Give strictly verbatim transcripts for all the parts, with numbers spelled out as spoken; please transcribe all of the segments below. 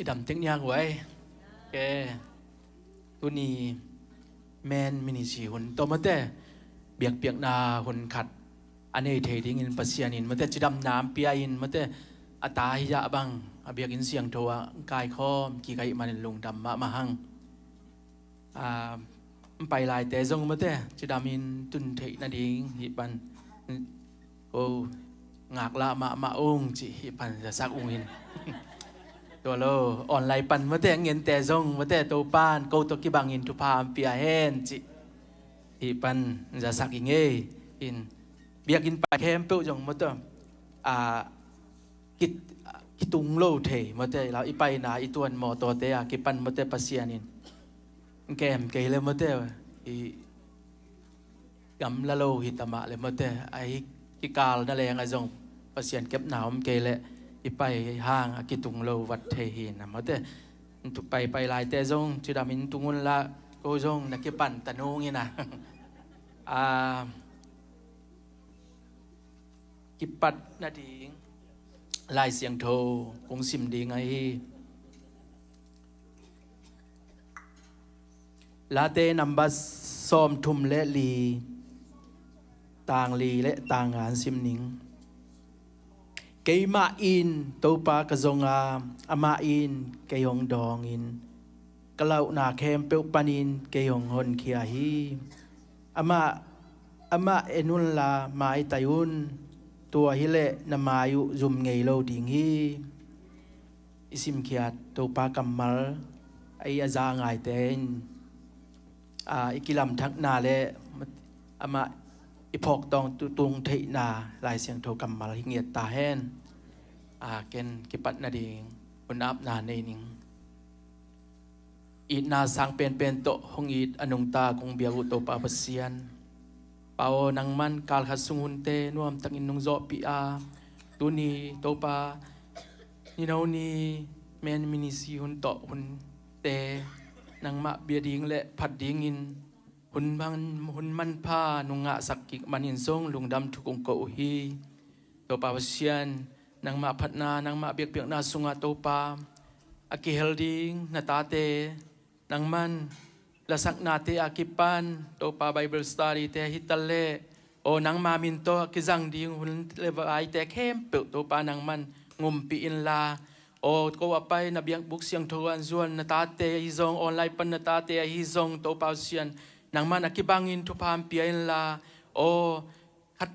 Dam tek niang uai. Ke tuni men ministry hun tawh mate biakpiakna hun khat a nei thei dingin Pasian in mate cidamna hong pia in mate a ta hi-ah bang a biakinn siangtho ah kaikhawm kik ahih manin lungdam mahmah hang. A, hong pai laite zong mate cidamin tun theih nading hih pan, o, ngaklah mahmah ung cih hih pan zasak ung in. Tua lo online pan mate ngente zong mate Topan ko tawh kibangin thupha hong pia hen cih hih pan zasak i ngei in. Biakinn pai khempeuh zong mate, a, ki, kitung lo thei mate la i paina i tuan mawtawte a kipan mate Pasian in kem kei le mate i gamla lo hi tamah le mate a hi kikal na leng a zong Pasian kepna om kei le i pai hang a kitung lo vat thei hi na mate. Tu pai pai laite zong cidamin tung un la ko zong na kipan ta nung ina. A, kipat nading Lai Siangtho kong sim ding ahi. Late nambat sawmthum le li, tang li le tang nga sim ning. Keimah in Topa ka zong a, amah in kei hong dawngin ka lauhna khempeuh panin kei hong honkhia hi. Amah, amah en unla maitai un, tua hileh na mai uh zum ngei lo ding hi. I simkhiat Topa kammal a i a za ngaite in, a, i kilamthakna le amah i phawktawng tutung theihna Lai Siangtho kammal hi ngiat ta hen. A, ken kipat nading hun apna nei ning. Itna sang penpen tawh hong it a nungta kong biak uh Topa Pasian, Pa aw, nangman kalkhat sung hunte nuamtakin nung zawhpih a, tuni Topa nino ni men ministry hun tawh hunte nangmah bia ding le phat dingin hun man, hun manpha nung ngahsak kik manin zong lungdam thu kong ko uh hi. Topa Pasian, nangmah phatna, nangmah biakpiakna sungah Topa a kihel ding na tate nangman lasaknate a kipan Topa Bible study te hi ta leh, aw, nangma min tawh a kizang ding hun le vaite khempeuh Topa nangman ngumpih inla, aw, ko a pai na biakbuk siangtho an zuan na tate ahi zong, online pan na tate ahi zong Topa Pasian nangman a kibangin thupha hong pia inla, aw, khat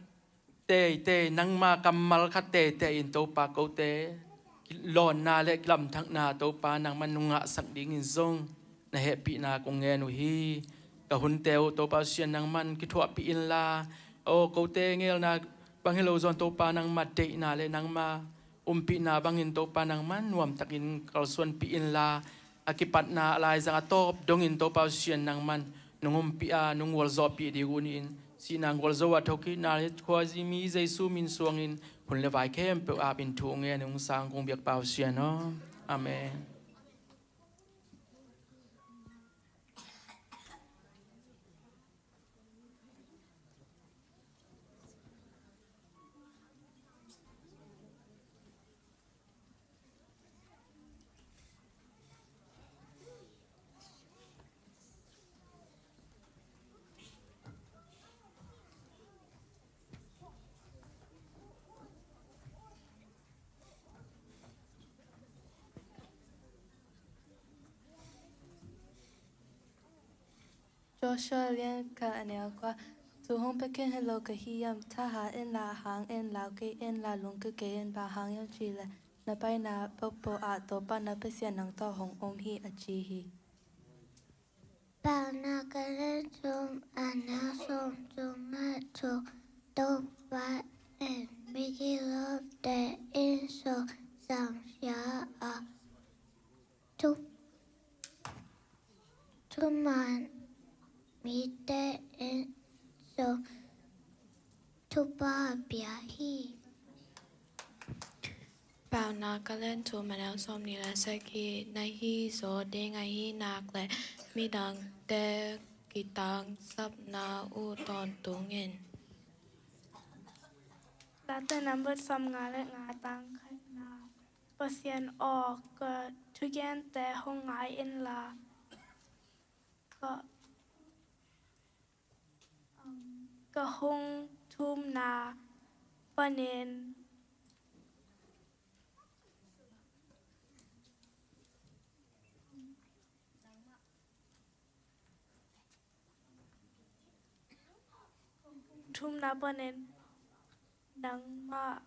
teitei nangma kammal khat teitei in Topa kote lawnna le kilamthakna Topa nangman nung ngahsak dingin zong na hehpihna kong ngen uh hi. Ka hunte uh Topa Pasian nangman kithuahpih inla, aw, kote ngelna bang hi lo zong Topa nangma deihna le nangma umpihna bangin Topa nangman nuamtakin kalsuanpih inla, a kipatna a laizang a tawp dongin Topa Pasian nangman nung umpih a nung gualzawhpih ding uh ni-in, sihna gualzo a thokitna le khuazimi Jesu min suangin hun le vai khempeuh apin thu ngen ung sang kong biak Pa Pasian aw. Amen. Joshua lian khat a neu kua. Thu hong pia khin hi lo ka hi hiam? Thahat inla hang in, lau kei inla lungkia kei in, bang hang hiam cih leh na paina pohpoh ah Topa na Pasian nang tawh hong om hi, a ci hi. Paunak a lian thum a neu sawmthum le thum. Topa in migilote in sawltak sia a, thu thuman mite in zong thupha pia hi. Paunak a lian thum a neu sawmnih le sagih. Na hih zaw ding ahih nak leh midangte kitangsapna uh tawntung in. Late nambat sawmnga le nga, tang khatna. Pasian aw, ka thugente hong ngai inla, ka, ka hong thumna panin thumna panin nangmah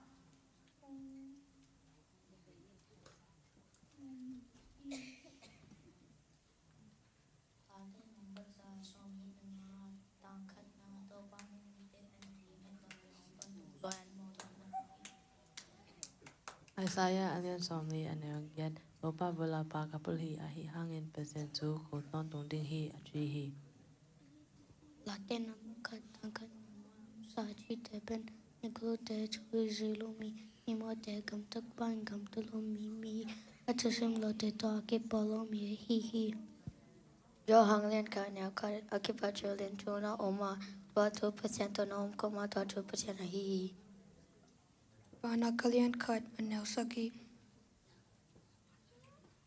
Isaiah a lian sawmli a neu giat. Topa bula pa ka pul hi, ahi hangin Pasian thu ko tawntung ding hi, a ci hi. Late namba khat tang khat. Sa cite pen, migilote thu zi lo mi, mimawte gamtat pan gamta lo mi, mi a thusim lote tawh a kipawl lo mi ahi hi. Johan lian khat neu khat. A kipat cil in thu na om a, tua thu Pasian tawh na om kawm a, tua thu Pasian ahi hi. Paunak a lian khat a neu sagih.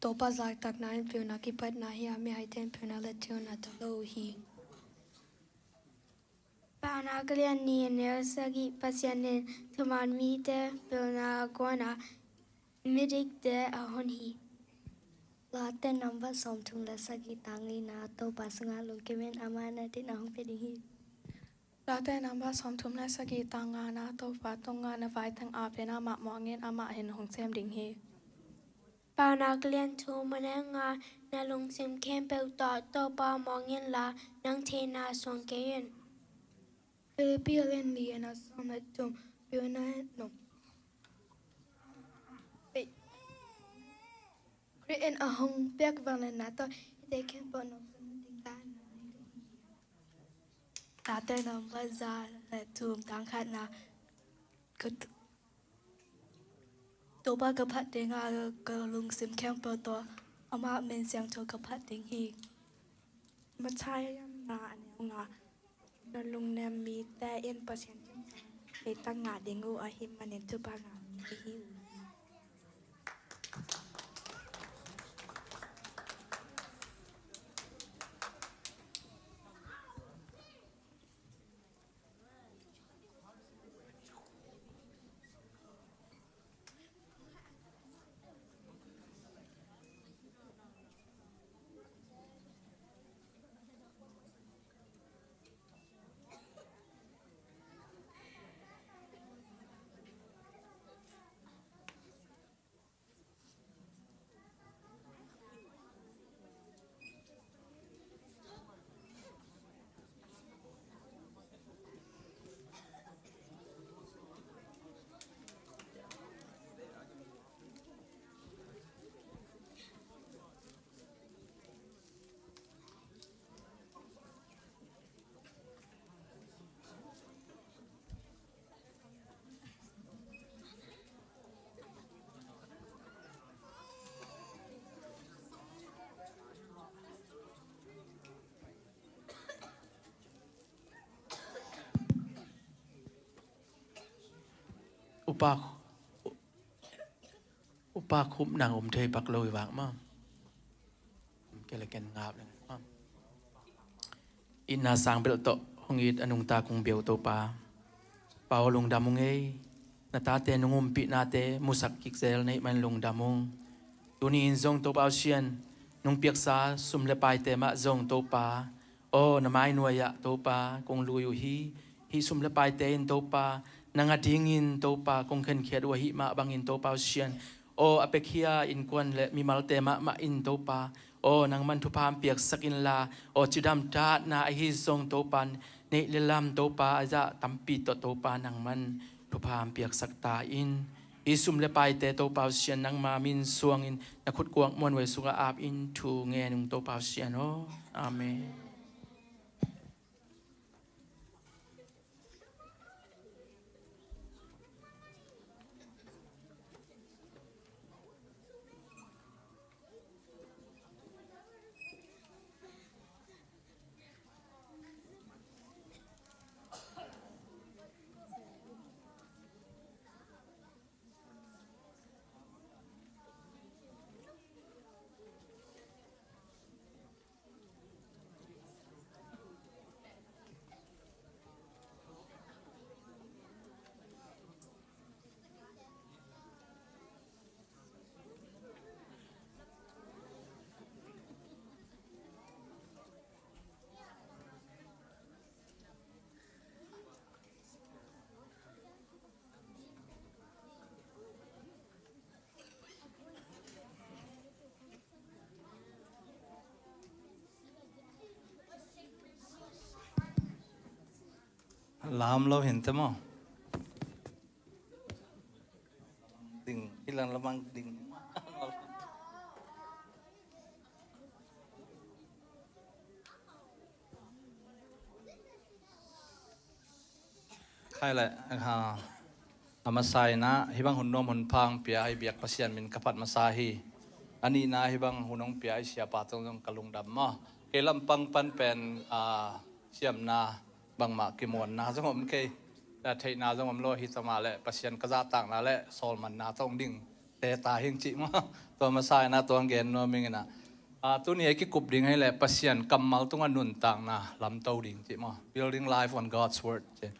Topa zahtakna in pilna kipatna hi a, mihaite in pilna le thilna tawh lo uh hi. Paunak a lian nih a neu sagih. Pasian in thuman mite pilna a guan a, midikte a hon hi. Late namba sawmthum le sagih tang lina. Topa sungah lungkim in, amah na din a hong pia ding hi. Late namba sawmthum le sagih tang ngana. Topa tungah na vaitang a pen amah muang in, amah in hong sem ding hi. Paunak lian thum a neu nga. Na lungsim khempeuh tawh Topa muang inla, nang theihna suang kei in. Philippi a lian li a neu sawm le thum. Pilna nop. Khrih in a hong piak vangliatna tawh hihte khempeuh nopsakna ding thahatna nei ding hi. Late namba za le thum tang khatna. Ka t-, Topa ka phat ding a, ka lungsim khempeuh tawh amah min siangtho ka phat ding hi. Matthai a lian nga a neu nga. Na lungnem mite in Pasian thupha leitak ngah ding uh ahih manin thupha ngah mi hi uh hi. Upa, upa khup nang um thei pak lo i vak ma. Kei le ken ngap leng ma. Itna sang belh tawh hong it a nungta kong biau Topa. Pa aw, lungdam ung ei. Na tate nong umpihnate musak kik zel na hih man lungdam ung. Tuni in zong Topa aw Sian, nong piaksa sum le paite mah zong Topa aw, na mai nuai-ah Topa kong lui uh hi. Hih sum le paite in Topa nang a dingin Topa kong khenkhiat uh ahih mah bangin Topa aw Sian aw, a pekhia innkuan le mimalte mahmah in Topa aw, nangman thupha hong piaksak inla aw, cidam tatna ahi zong Topa neih le lam Topa a zah tampi tawh Topa nangman thupha hong piaksak ta in. Hih sum le paite Topa aw Sian nangma min suangin na khutkuak muanhuai sungah ap in thu ngen ung Topa aw Sian aw. Amen. Lam lo hin te maw? Ding, ilan lamang ding. Khai le, ha, a masa in ah, hih bang hun nuam hun phang pia a i biak Pasian min ka phat masa hi. A nihna hih bang hun hong pia a i siapa tawh zong ka lungdam maw. Kei lampang pan pen, a, siamna bangmah kimuanna zong om kei. A, theihna zong om lo hi ta mah leh Pasian ka zahtakna le sawlmanna tawh hong ding te ta hing cih maw. Tua masa in ah tua hong gen nuam ing in ah. A, tuni a i kikup ding hi leh Pasian kammal tungah nuntakna lamto ding cih maw. Building life on God's word cih.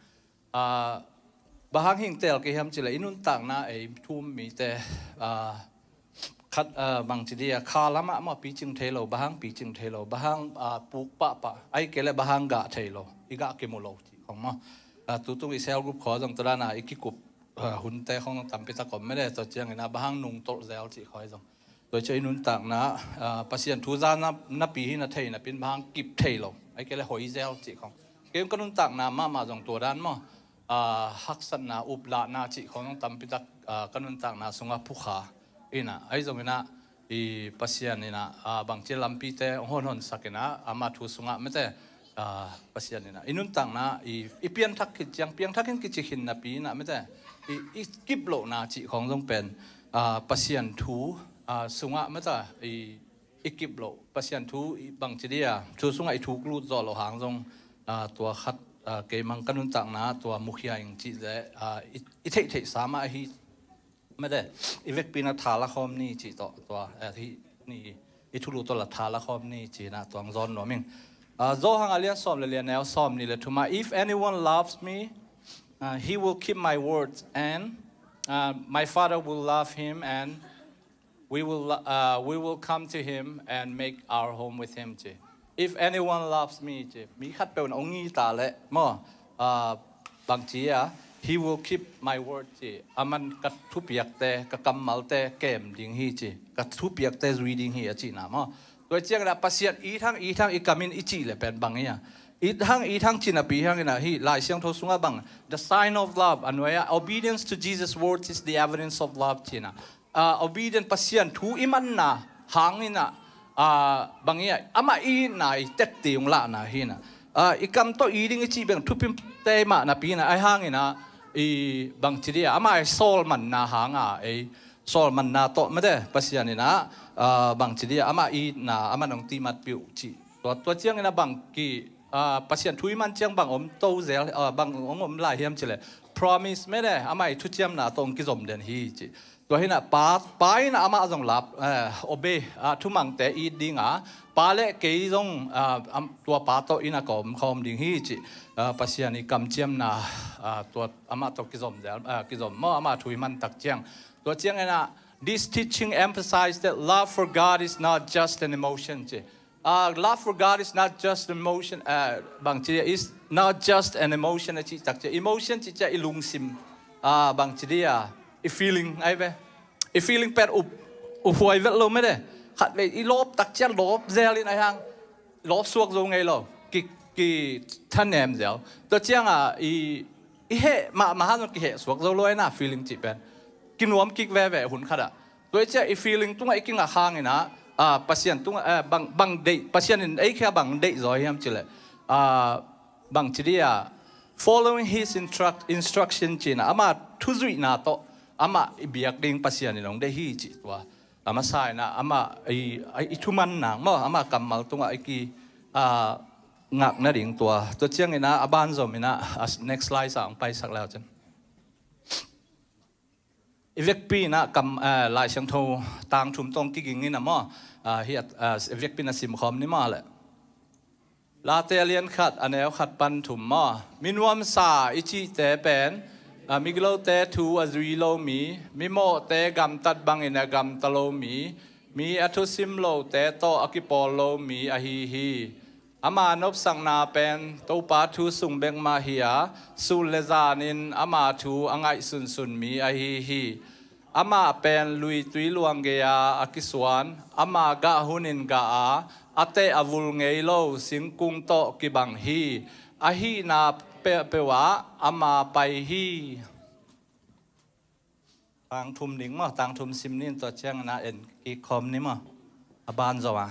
A, bang hang hing tel kei hiam cih leh i nuntakna ei thu um mite, a, khat, a, bangci dia kha lamah maw picing thei lo, bang hang picing thei lo, bang hang, a, puk pahpah, ahih kei leh bang hang gah thei lo, i gah kimu lo cih khong maw. A, tutung i cell group khawng zong tua dan a i kikup, a, hunte khong tampi tak om mede, tua ciangin ah bang hang nungtolh zel cih khawng zong. Tua ciang i nuntakna, a, Pasian thu za na, napi hi na thei napi in bang hang kip thei lo, ahih kei leh hoi zel cih khong. Kei ka nuntakna mahmah zong tua dan maw. A, haksatna, uplahna cih khong zong tampi tak, a, ka nuntakna sungah phukha in ah, ahi zongin ah, i Pasian in ah, a, bangci lampite hong honhonsak in ah, ama thu sungah mete, a, Pasian in ah i nuntakna, i, i pianthak khit ciang, piangthak in kici khin napi in ah mete, i, i kip lohna cih khong zong pen, a, Pasian thu, a, sungah mete, i, i kip loh, Pasian thu i bangci dia, thu sungah i thuk lut zawh loh hang zong, a, tua khat, a, kei mang ka nuntakna, tua mukhia ing cih leh, a, i, i theihtheihsa mah ahi, mede, i vekpi in ah tha la khawm ni cih tawh, tua, a, hi, ni, i thulu tawh la tha la khawm ni cih in ah tua hong zawn nuam ing. A, Johan a lian sawm le li a neu sawm nih le thum ah, "If anyone loves me, uh, he will keep my words, and, uh, my Father will love him, and we will, uh, we will come to him and make our home with him," ci. "If anyone loves me," ci. Mi khatpeuh in hong it ta leh maw, uh, bangci a, "He will keep my word," ci. Aman ka thupiakte, ka kammalte kem ding hi ci. Ka thupiakte zui ding hi a cihna maw. Tua ciangin ah Pasian it hang, it hang i kam in i cih leh pen bang hi a. It hang, it hang ci napi hangin ah hih Lai Siangtho sungah bang, "The sign of love," a nuai ah, "Obedience to Jesus' word is the evidence of love," ci in ah. A, obedient, Pasian thu i manna hangin ah, a, bang hi a, amah i itna i tek ding hong lahna hi in ah. A, i kam tawh it ding i cih beng thupite mah napi in ah, ahi hangin ah, i bangci dia, amah i sawlmanna hang a, ei sawlmanna tawh mede, Pasian in ah, a, bangci dia, amah i itna, amah hong timatpih uh cih. Tua, tua ciangin ah bang ki, a, Pasian thu i man ciang bang om to zel, a, bang hong om lai hiam cih leh, promise mede, amah i thuciamna tawh hong kizom den hi cih. Tua hi in ah Pa, Pa in ah amah zong lap, eh, obey, ah, thumangte it ding a, Pa le kei zong, ah, am, tua Pa tawh in ah ka om khawm ding hi cih, ah, Pasian i kamciamna, ah, tua amah tawh kizom zel, ah, kizom maw, amah thu i man tak ciang. Tua ciangin ah, "This teaching emphasizes that love for God is not just an emotion," ci. Uh, love for God is not just emotion, uh, bangci, is not just an emotion a cih tak ciang. Emotion cih ciang i lungsim, uh, bangci dia, i feeling ahi ve. I feeling pen up, up huai vet lo mede. Khatvei i lawp tak ciang lawp zel in ahi hang, lawp suak zo ngei lo. Ki, kithanem zel. Tua ciang a, i, i heh mahmah hang zong kiheh suak zo lo ahi na, feeling cih pen. Kinuam kik veve hun khat ah. Tua ciang i feeling tungah i kingak hangin ah, ah, Pasian tungah, eh, bang, bang deih, Pasian in ei khia bang deih zaw hiam cih leh, ah, bangci dia, "Following his instruct-, instruction," ci in ah, amah thuzuihna tawh, amah i biak ding Pasian in hong deih hi cih tua. A masa in ah, amah i, i, i thuman nang maw, amah kammal tungah i ki, ah, ngak nading tua. Tua ciangin ah, a ban zom in ah, a next slide ah hong paisak le uh cin. I vekpi in ah kam, eh, Lai Siangtho tang thum tawh kiging in ah maw, ah, hi, ah, i vekpi in ah simkhawm ni maw leh. Late a lian khat, a neu khat pan thum maw. Minuamsa i cihte pen, ah, migilote thu a zui lo mi, mimawhte gamtat bangin a gamta lo mi, mi a thusim lote tawh a kipawl lo mi ahi hi. Ama nopsakna pen Topa thu sung bek mah hi a, sun le zanin ama thu a ngaihsunsun mi ahi hi. Amah pen luitui luang gei-a a kisuan, ama gah hunin gah a, a teh a vul ngei lo singkung tawh kibang hi. A hihna peuhpeuh ah ama pai hi. Tang thum ding maw, tang thum sim ning, tua ciangin ah en kik khawm ni maw. A ban zong a.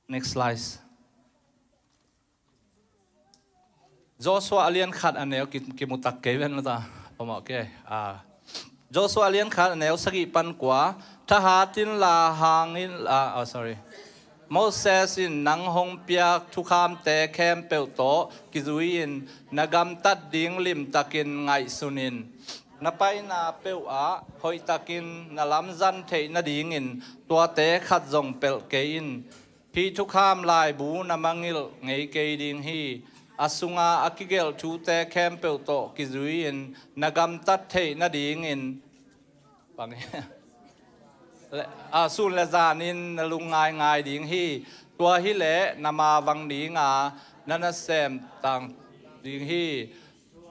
Next slide. Joshua a lian khat a neu ki, kimutak kei ven la ta. Pamawh kei. Ah. Joshua a lian khat a neu sagih pan kua. Thahat inla hang in, ah, oh, sorry. Moses in nang hong piak thukhamte khempeuh tawh kizui-in na gamtat ding limtakin ngaihsun in. Na paina peuh ah hoihtakin na lamzang theih nadingin tuate khat zong pelh kei in. Hih thukham laibu na mangngilh ngei kei ding hi. A sunga a kigelh thute khempeuh tawh kizui-in na gamtat theih nadingin, bang hi, le, a, sun le zanin na lungngaingai ding hi. Tua hileh na mavang dinga na nasem tang ding hi.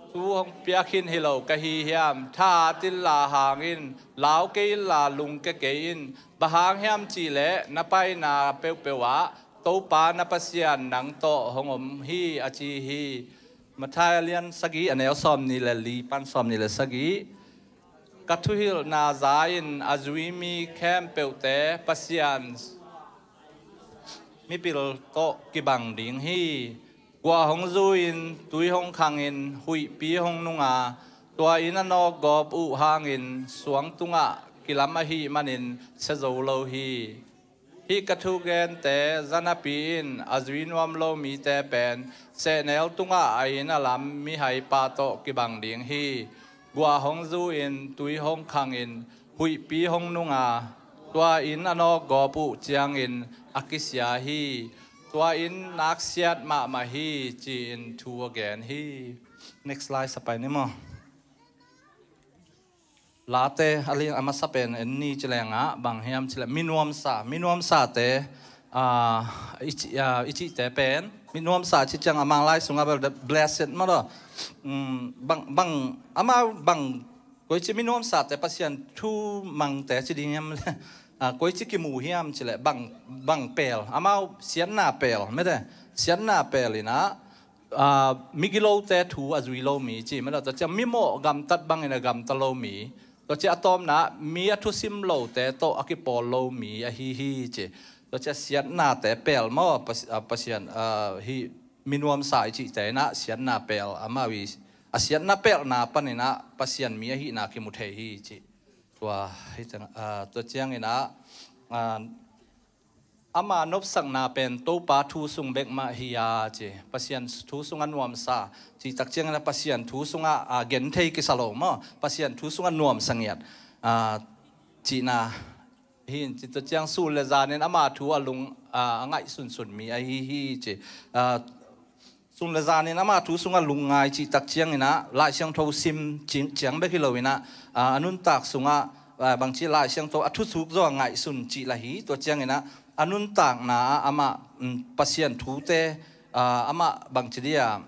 Tu hong piak khin hi lo ka hi hiam? Thahat inla hang in, lau kei inla lungkia kei in. Bang hang hiam cihleh na paina peuhpeuh ah Topa na Pasian nang tawh hong om hi, a ci hi. Matthai a lian sagih a neu sawmnih le li pan sawmnih le sagih. Ka thuhilhna za-in a zui mi khempeuhte Pasian mipil tawh kibang ding hi. Kua hong zu-in tui hong khangin huihpi hong nunga, tua inn a nawkgawp uh hangin suang tungah kilam ahih manin sia zo lo hi. Hih ka thugente za napi in a zui nuam lo mite pen sehnel tungah a inn a lam mihaipa tawh kibang ding hi. Kua hong zu-in tui hong khangin huihpi hong nunga, tua inn a nawkgawp uh ciangin a kisia hi. Tua inn naksiat mahmah hi, ci-in thu a gen hi. Next slide sa pai ni maw. Late a lian a masa pen en ni ci lengah bang hiam cileh minuamsa, minuamsate, ah, i ci, ah, i cihte pen minuamsa ci ciang a Mang lai sungah bel the blessed maw daw. Mm, bang, bang, amau bang, koici minuamsate Pasian thu mangte ci ding hiam? Ah, koici kimu hiam cileh bang, bang pel, amau siatna pel, mete siatna pel inah, ah, migilote thu a zui lo mi ci, mete tua ciang mimawh gamtat bangin a gamta lo mi, tua ciang a tawpna mi a thusim lote tawh a kipawl lo mi ahi hi ci. Tua ciang siatnate pel maw, Pas-, ah, Pasian, ah, hih minuamsa i cihte inah siatna pel amau i, a siatna pelhna paninah Pasian mi ahihna kimu thei hi ci. Tua, hih ciang, ah, tua cianginah, ah, ama nopsakna pen Topa thu sung bek mah hi a ci. Pasian thu sungah nuamsa cih tak cianginah Pasian thu sungah, ah, genthei kisa lo maw, Pasian thu sungah nuamsa ngiat, ah, cihna hi in ci. Tua ciang sun le zanin ama thu a lung, ah, a ngaihsunsun mi ahi hi ci. Ah, sun le zanin ama thu sungah lungngai cih tak cianginah Lai Siangtho sim ci-, ciang bek hi loinah, ah, a nuntak sungah, ah, bangci Lai Siangtho a thusuk zaw a ngaihsun cih lah hi. Tua cianginah a nuntakna ah amah, mm, Pasian thute, ah, amah bangci dia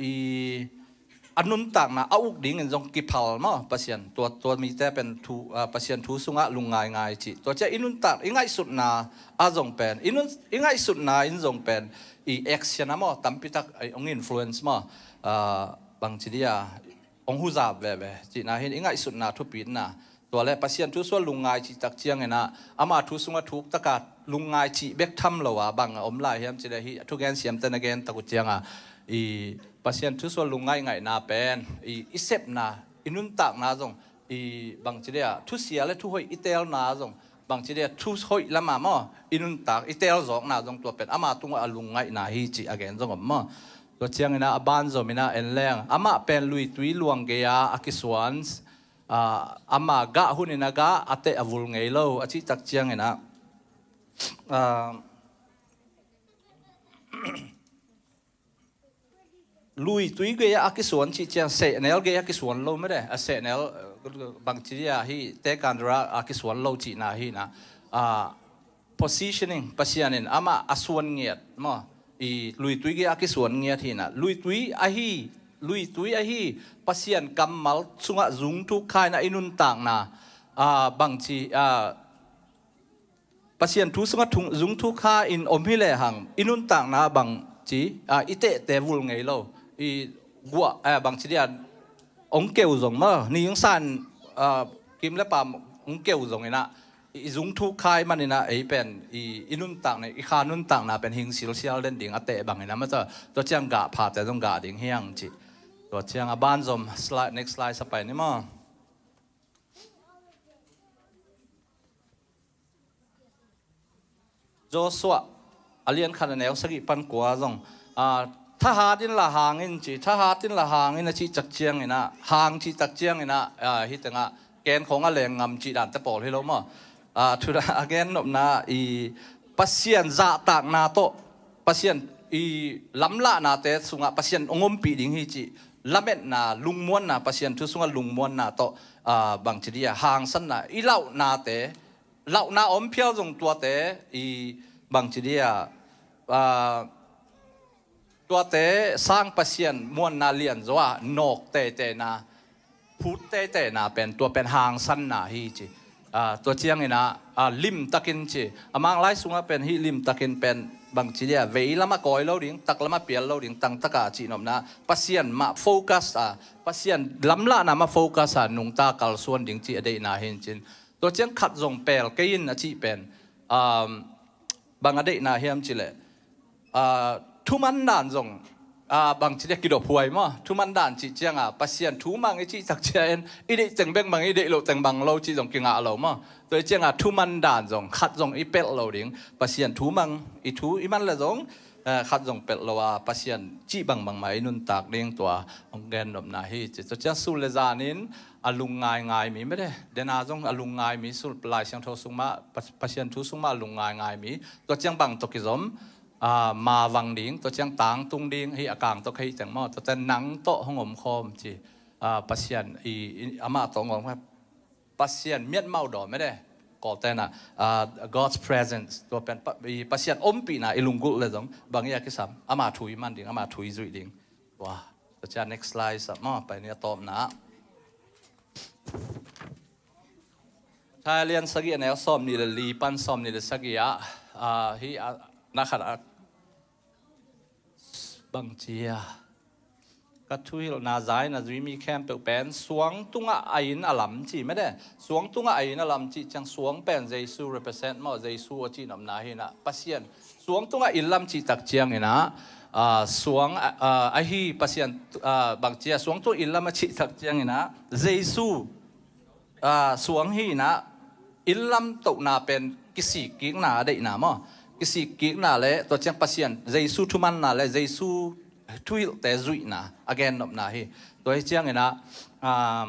i a nuntakna a uk dingin zong kiphal maw, Pasian tua, tua mite pen thu, ah, Pasian thu sungah lungngaingai cih. Tua ciah i nuntak, i ngaihsutna a zong pen, i nun, i ngaihsutna in zong pen i action a maw, tampitak a hong influence maw, ah, bangci dia hong huzap veve cihna hin i ngaihsutna thupitna. Tua le Pasian thu sungah lungngai cih tak cianginah ama thu sungah thuktaka lungngai cih bek tham lo a bang a om lai hiam cileh hih a thugen siamte na gen tak uh cianga i Pasian thu sungah lungngaih ngaihna pen i, i sepna, i nuntakna zong i bangci dia thusia le thuhoih i teelna zong bangci dia thuhoih lama maw i nuntak i teelzawkna zong tua pen ama tungah a lungngaihna hi cih a gen zong om maw. Tua cianginah a ban zominah en leng amah pen luitui luang gei-a a kisuan, ah, ama gah hunin a gah a teh a vul ngei lo a cih tak cianginah, ah, luitui gei-ah a kisuan cih ciang sehnel gei-ah kisuan lo mede, a sehnel, eh, bangci dia hi tekandra a kisuan lo cihna hinah, ah, positioning, Pasian in amah a suan ngiat maw, i luitui gei-ah a kisuan ngiat hinah luitui ahi, luitui ahi Pasian kammal sungah zungthuk kha inah i nuntakna, ah, bangci, ah, Pasian thu sungah thung, zungthuk kha in om hi lehang i nuntakna bang ci, ah, i tehte vul ngei lo. I guah, eh, bangci dia, ong keu zong maw, ni ong san, ah, kim le pam ong keu zong inah, i zung thuk khai man inah, ei pen, i, i nuntakna, i kha nuntakna pen hing silsial den ding a teh bang inah, mata, tua ciang gah phate zong gah ding hiang ci. Tua ciang a ban zom, slide, next slide sa pai ni maw. Joshua, a lian khat a neu sagih pan kua zong, ah, thahat in la hang in ci, thahat in la hang in a cih cak ciang inah, hang cih tak ciang inah, ah, hi tengah, ken khong a leng ngam cih dan te pawl hi lo maw. Ah, thu a gen nopna i Pasian zahtakna tawh, Pasian i lamlahnate sungah Pasian ong ompih ding hi cih, lametna, lungmuanna, Pasian thu sungah lungmuanna tawh, ah, bangci dia, hangsanna, i lauhnate, lauhna om phial zong tuate, i bangci dia, ah, tuate sang Pasian muanna lianzaw a nawk teitei na, phut teitei na pen, tua pen hangsanna hi ci. Ah, tua ciang inah, ah, limtakin ci. A Mang lai sungah pen hih limtakin pen bangci dia, vei lam a kawi lo ding, tak lam a pial lo ding, tangtaka cih nopna, Pasian mah focus a, Pasian lamlahna mah focus a nungta kalsuan ding cih a deihna hi in cin. Tua ciang khat zong pel kei in a cih pen, um, bang a deihna hiam cih leh, ah, thuman dan zong, ah, bangci dia kidop huai maw. Thuman dan cih ciang a, Pasian thu mang i cih tak ciang in, i deih teng bek mang, i deih loh teng bang lo cih zong kingah lo maw. Tua i ciang a, thuman dan zong, khat zong i pelh lo ding, Pasian thu mang, i thu i man le zong, eh, khat zong pelh lo a, Pasian cih bangbang mah i nuntak ding, tua ong gen nopna hi ci. Tua ciang sul le zan in a lungngai ngai mi mede, dena zong a lungngai mi, sul Lai Siangtho sung mah, Pa-, Pasian thu sung mah a lungngai ngai mi, tua ciang bang tawh kizom, ah, mavang ding, tua ciang tangtung ding, hi a kang tawh kha hi teng maw, tuate nang tawh hong om khawm ci, ah, Pasian i, i, amah tawh hong om khawm. Pasian miatmau daw mede, Kawlten ah, ah, God's presence, tua pen Pa-, i Pasian ompihna i lunggulh le zong, bang i a kisam, ama thu i man ding, ama thu i zuih ding. Tua, tua ciang next slide sa maw, pai ni a tawpna. Thai lian sagih a neu sawm nih le li pan sawm nih le sagih ah, ah, hi, ah, na khat ah, bangci a, ka thuhilhna zaina zui mi khempeuh pen suang tungah a inn a lam ci mede. Suang tungah a inn a lam cih ciang suang pen Jesu represent maw, Jesu a cih nopna hi inah, Pasian suang tungah inn lam cih tak ciang inah, ah, suang, ah, ah, ahi Pasian, ah, bangci a, suang tung inn lam a cih tak ciang inah, Jesu, ah, suang hi inah, inn lam tohna pen kisik kikna a deihna maw. Kisik kikna le, tua ciang Pasian, Jesu thumanna le, Jesu thuhilhte zuihna a gen nopna hi. Tua hi ciang inah, ah,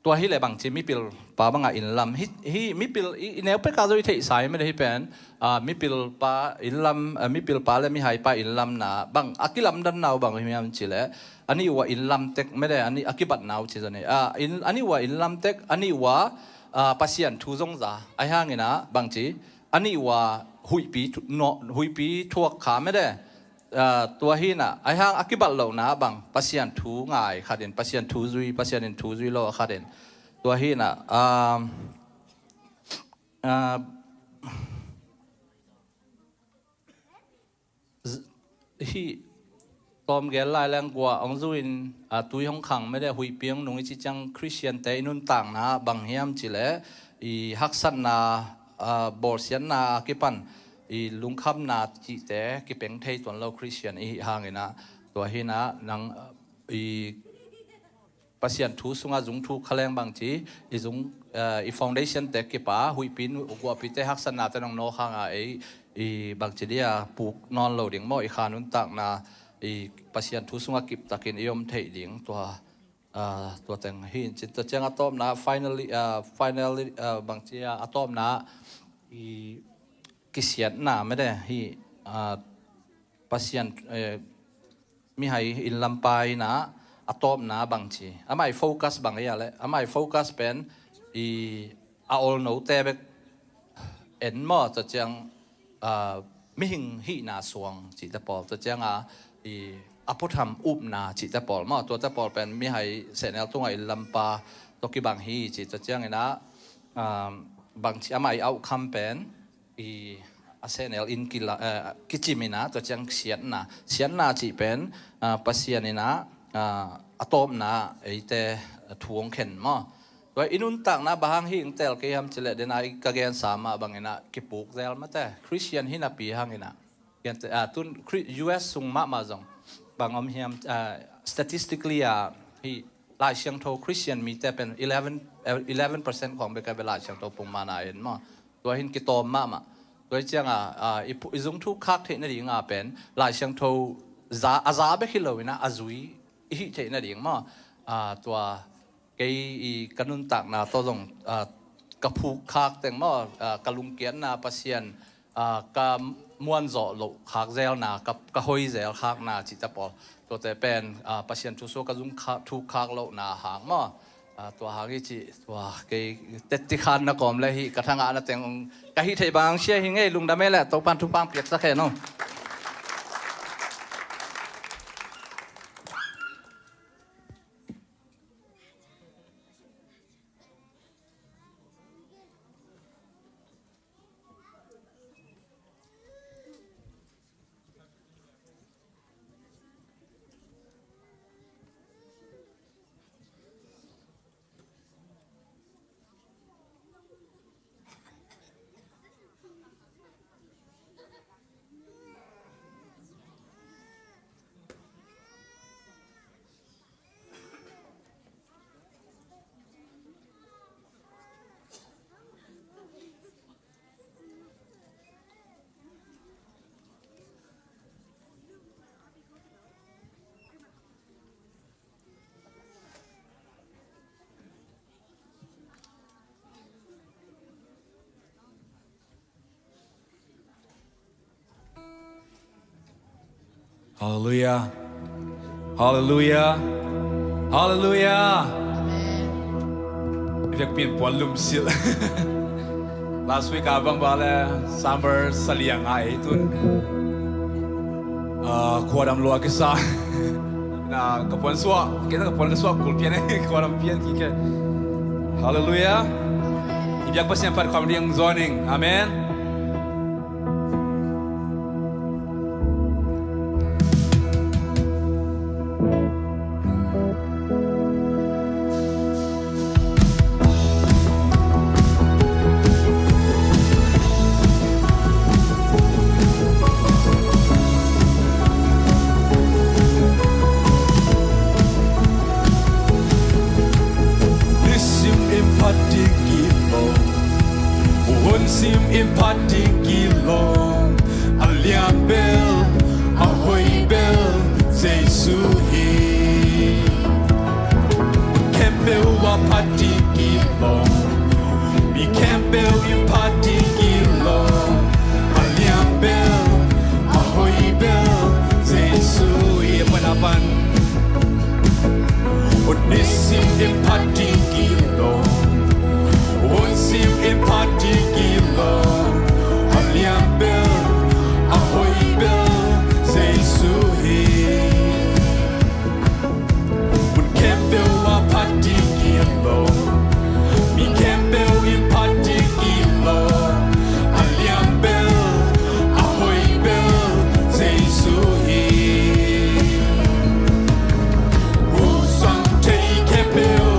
tua hi le bangci mipil pa bangah inn lam. Hi, hi mipil, i, i neu peka zong i theihsa hi mede hi pen, ah, mipil pa inn lam, ah, mipil pa le mihai pa inn lamna bang a kilamdanna uh bang hi hiam cih leh, a nih uh a inn lam tek mede, a nih a kibatna uh ci zong hi. Ah, inn, a nih uh a inn lam tek, a nih uh a, ah, Pasian thu zong za. Ahi hang inah bangci, a nih uh a huihpi thu-, no, huihpi thuak kha mede. Ah, tua hi inah, ahi hang a kibat lohna bang, Pasian thu ngai khat in, Pasian thu zui, Pasian in thu zui lo a khat in. Tua hi inah, ah, ah, z-, hih tawm gel lai leng guah hong zu in, ah, tui hong khang mede, huihpi hong nung i cih ciang Khristiante i nuntakna bang hiam cih leh, i haksatna, ah, bawlsiatna a kipan, i lungkhamna cihte kipeng thei tuan lo Khristian i hih hang inah, tua hi inah nang, i Pasian thu sungah zung thuk kha leng bangci, i zung, eh, i foundation te kipa, huihpi nu-, guahpite haksatnate nong nawk hang a ei, i bangci dia puk nawn lo ding maw, i kha nuntakna, i Pasian thu sungah kiptakin i om theih ding tua, ah, tua teng hi in cin. Tua ciang a tawpna, finally, ah, finally, ah, bangci a, a tawpna, i kisiatna mede hi, ah, Pasian, eh, mihai inn lampa inah a tawpna bangci. Amah i focus bang hi a leh, amah i focus pen i a olnote bek en maw, tua ciang, ah, mihing hihna suang cihte pawl, tua ciang a, i a phutham upna cihte pawl maw, tuate pawl pen mihai sehnel tungah inn lampa tawh kibang hi ci, tua ciang inah, ah, bangci amah i outcome pen i a sehnel in kila, eh, kicim in ah, tua ciang siatna, siatna cih pen, ah, Pasian in ah, ah, a tawpna eite thu hong khen maw. Tua i nuntakna bang hang hi ing tel kei hiam cih leh, den a i ka gensa mah bang in ah kipuk zel mate. Khristian hi napi hang in ah. Gen te, ah, tun Khri-, U S sung mahmah zong bang om hiam, ah, statistically ah, hi Lai Siangtho Khristian mite pen eleven, eh, eleven percent khawng bek a bia Lai Siangtho pumhmana en maw. Tua hin kitawm mahmah. Tua hi ciangah, ah, i phu-, i zung thuk khak theih nading ah pen Lai Siangtho za, a za bek hi lo in ah, a zui i hih theih nading maw. Ah, tua kei i ka nuntakna tawh zong, ah, ka phuk khak teng maw, ah, ka lungkiatna Pasian, ah, ka muanzawh loh khak zelna, ka, ka hoi zel khakna cihte pawl. Tuate pen, ah, Pasian thu sua ka zung kha-, thuk khak lohna hang maw. Ah, tua hang i cih, tua kei tetti khan na kawm le hi, ka thangahna teng ka hih theih bang sia hi ngei, lungdam e le, Topan thupha piaksak hen aw. Halleluia. Halleluia. Halleluia. I vekpi in puan lumsilh. Last week a bang bang le summer sa liang a ei tun. Ah, khuadam lua kisa. Na ka puan suah, kei na ka puan ka suah kul pian ei, khuadam pian kike. Halleluia. I biak Pasian phat khawm ding zawning. Amen. Nisim in phat ding kilawm, hun sim in phat ding kilawm, a lian bel, a hoi bel, Jesu hi. Khempeuh a phat ding kilawm, mi khempeuh in phat ding kilawm, a lian bel, a hoi bel, Jesu hi. A pan a pan. Hun nisim in phat ding kilawm, hun sim in phat ding kilawm, a lian bel, a hoi bel, Jesu hi. Hun khempeuh a phat ding kilawm, mi khempeuh in phat ding kilawm, a lian bel, a hoi bel, Jesu hi. Hong suang thei khempeuh,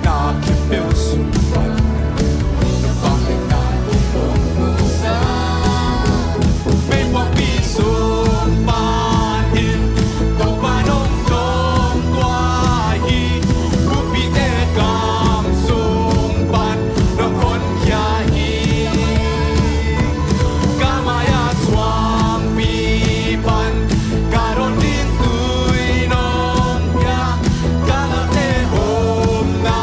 Na khempeuh sung pan na pang le nai hong musak. Meikuangpi sung panin Topa nong tongtua hi. Buppite gam sung pan nong honkhia hi. Ka mai-a suangpi pan ka don ding tui nong pia. Ka late omna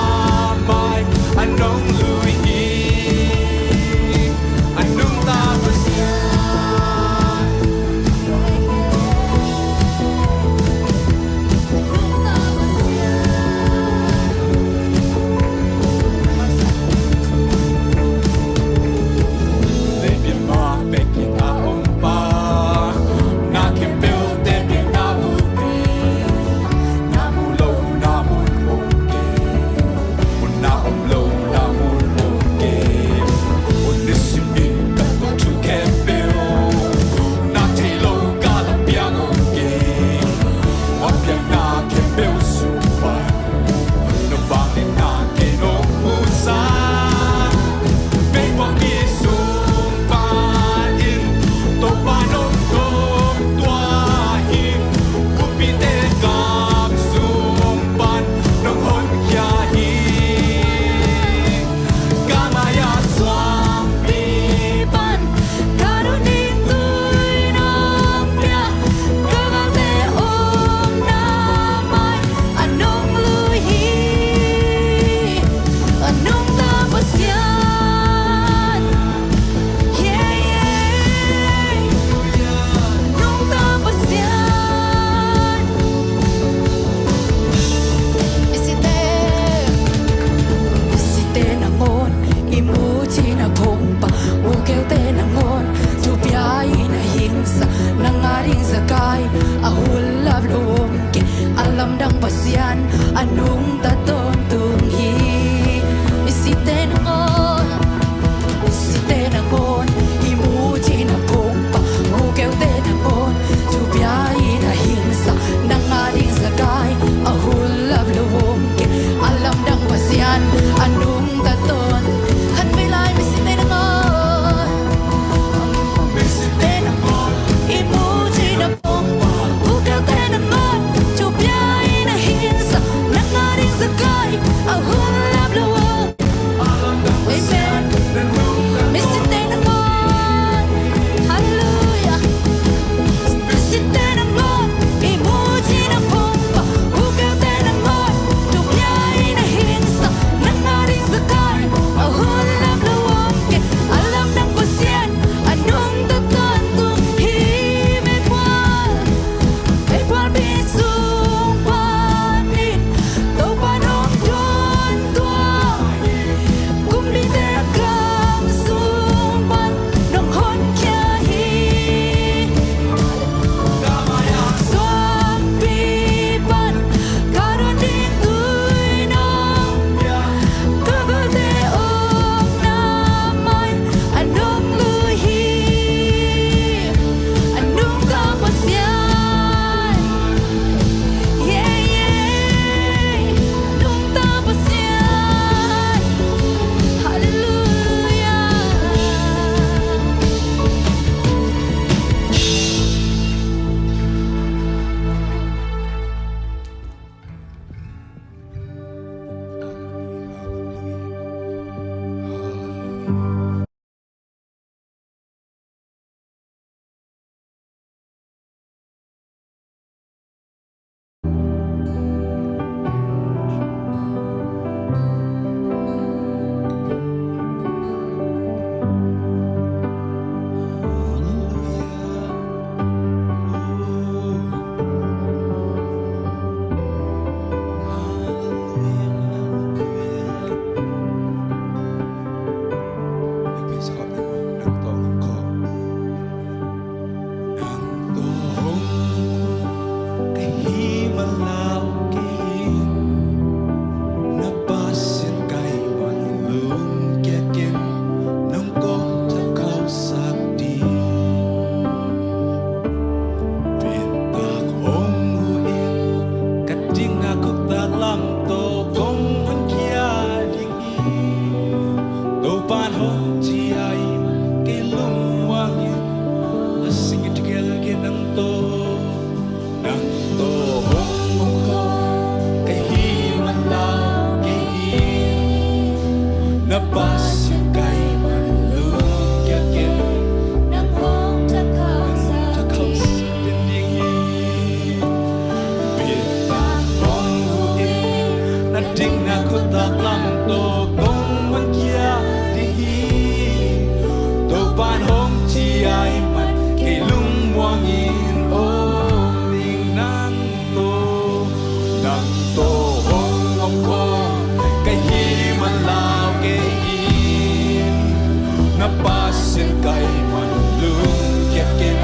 Pasian ka hih man lungkia ken,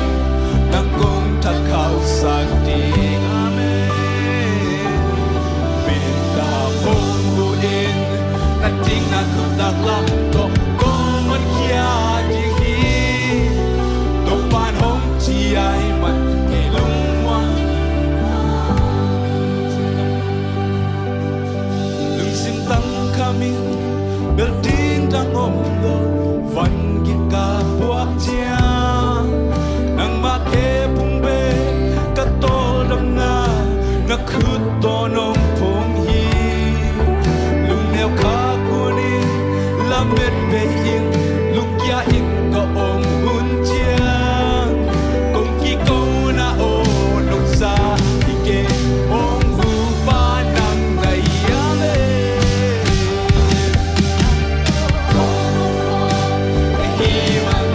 nang kong that khauhsak ding. Amen. Minthang hong huh in, na ding na khut taklam tawh kong honkhia ding hi. Topa'n hong ci ahih man kei lungmuang. Lungsim tangkhamin, bel ding dang om lo, van gik ka puak ciang, nangmah khe phung bek ka tawldamna, na khut tawh nong phong hi. Lungneu khak hunin, lamet bei in, lungkia in ka om hun ciang, kong kikona aw, nong sa hi kei, hong huh pa nang na hi a le. Hi man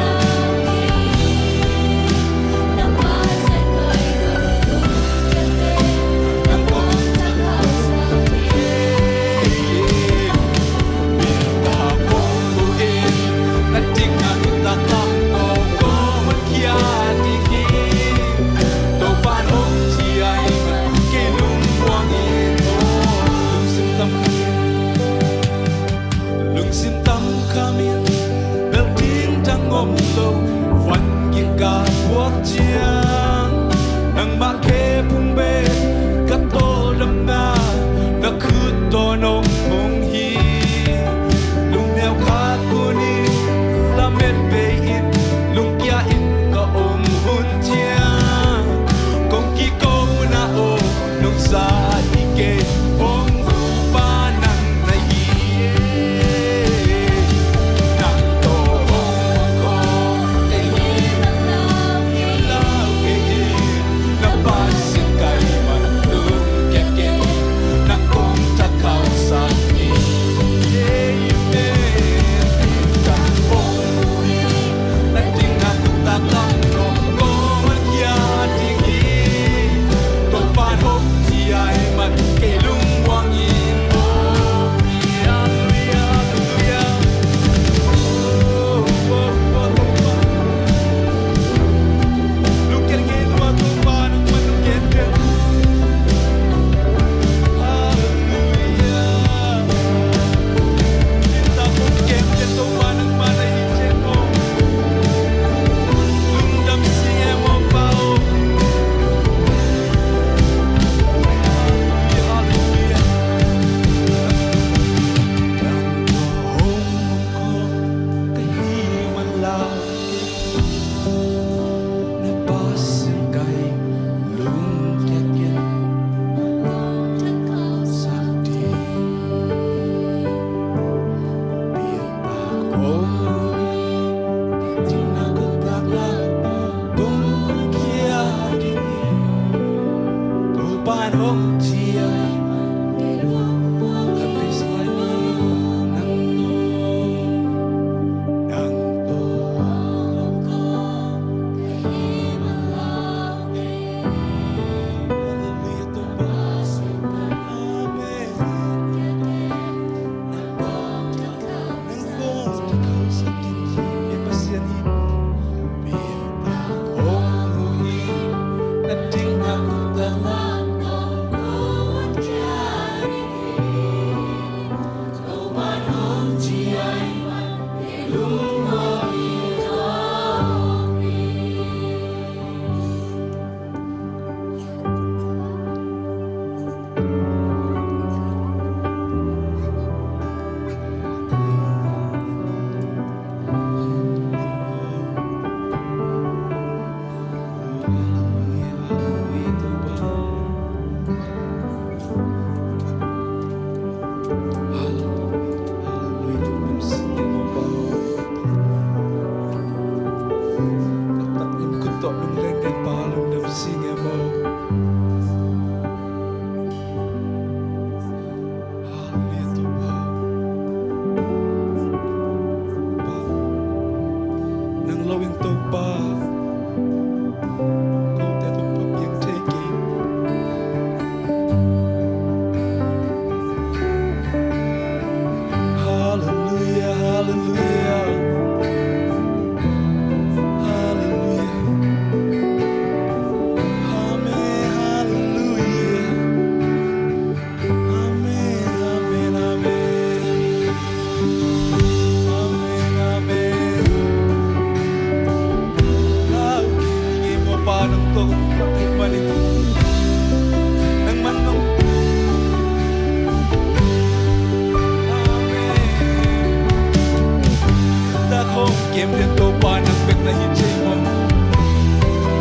Topa nang bek na hi thei maw?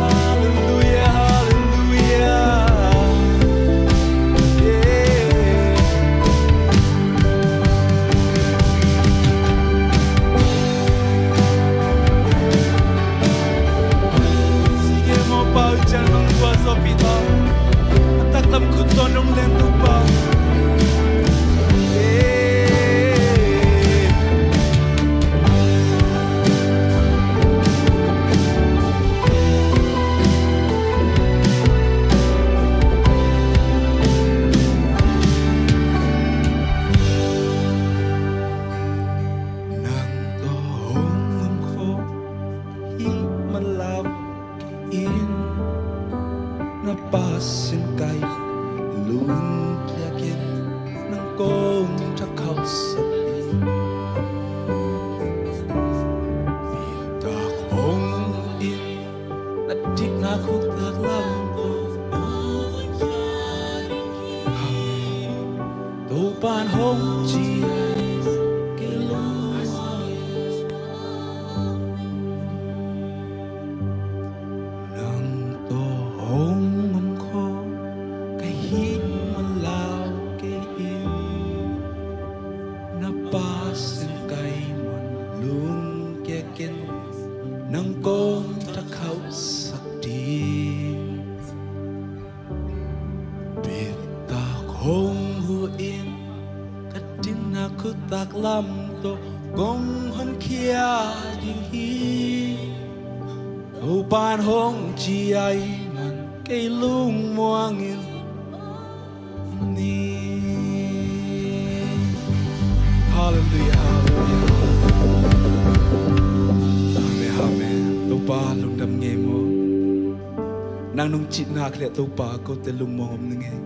Halleluia, halleluia. Yeah. Sige maw, pau ciang nong tua zawpi ta. A taklam khut tawh nong len Topa. Yeah. Nang tawh hong om khawm hi manlau in, na Pasian kai lungkia ken, nang kong thakhauhsak in. Biaktak hong in, a dikna khut taklam tawh. Topa'n hong ci a, kei lungmuang in. Nang tawh hong om khawm ka hih manlau kei in, na Pasian kai man lungkia ken, nang kong thakhauhsak ding. Biaktak hong huh in, ka dikna khut taklam tawh kong honkhia ding hi. Topa'n hong ci ahih man kei lungmuang in. Ni. Halleluia, halleluia. Amen, amen. Topa lungdam ngei maw. Nang nong cih nak leh Topa kote lungmuang om ning ei.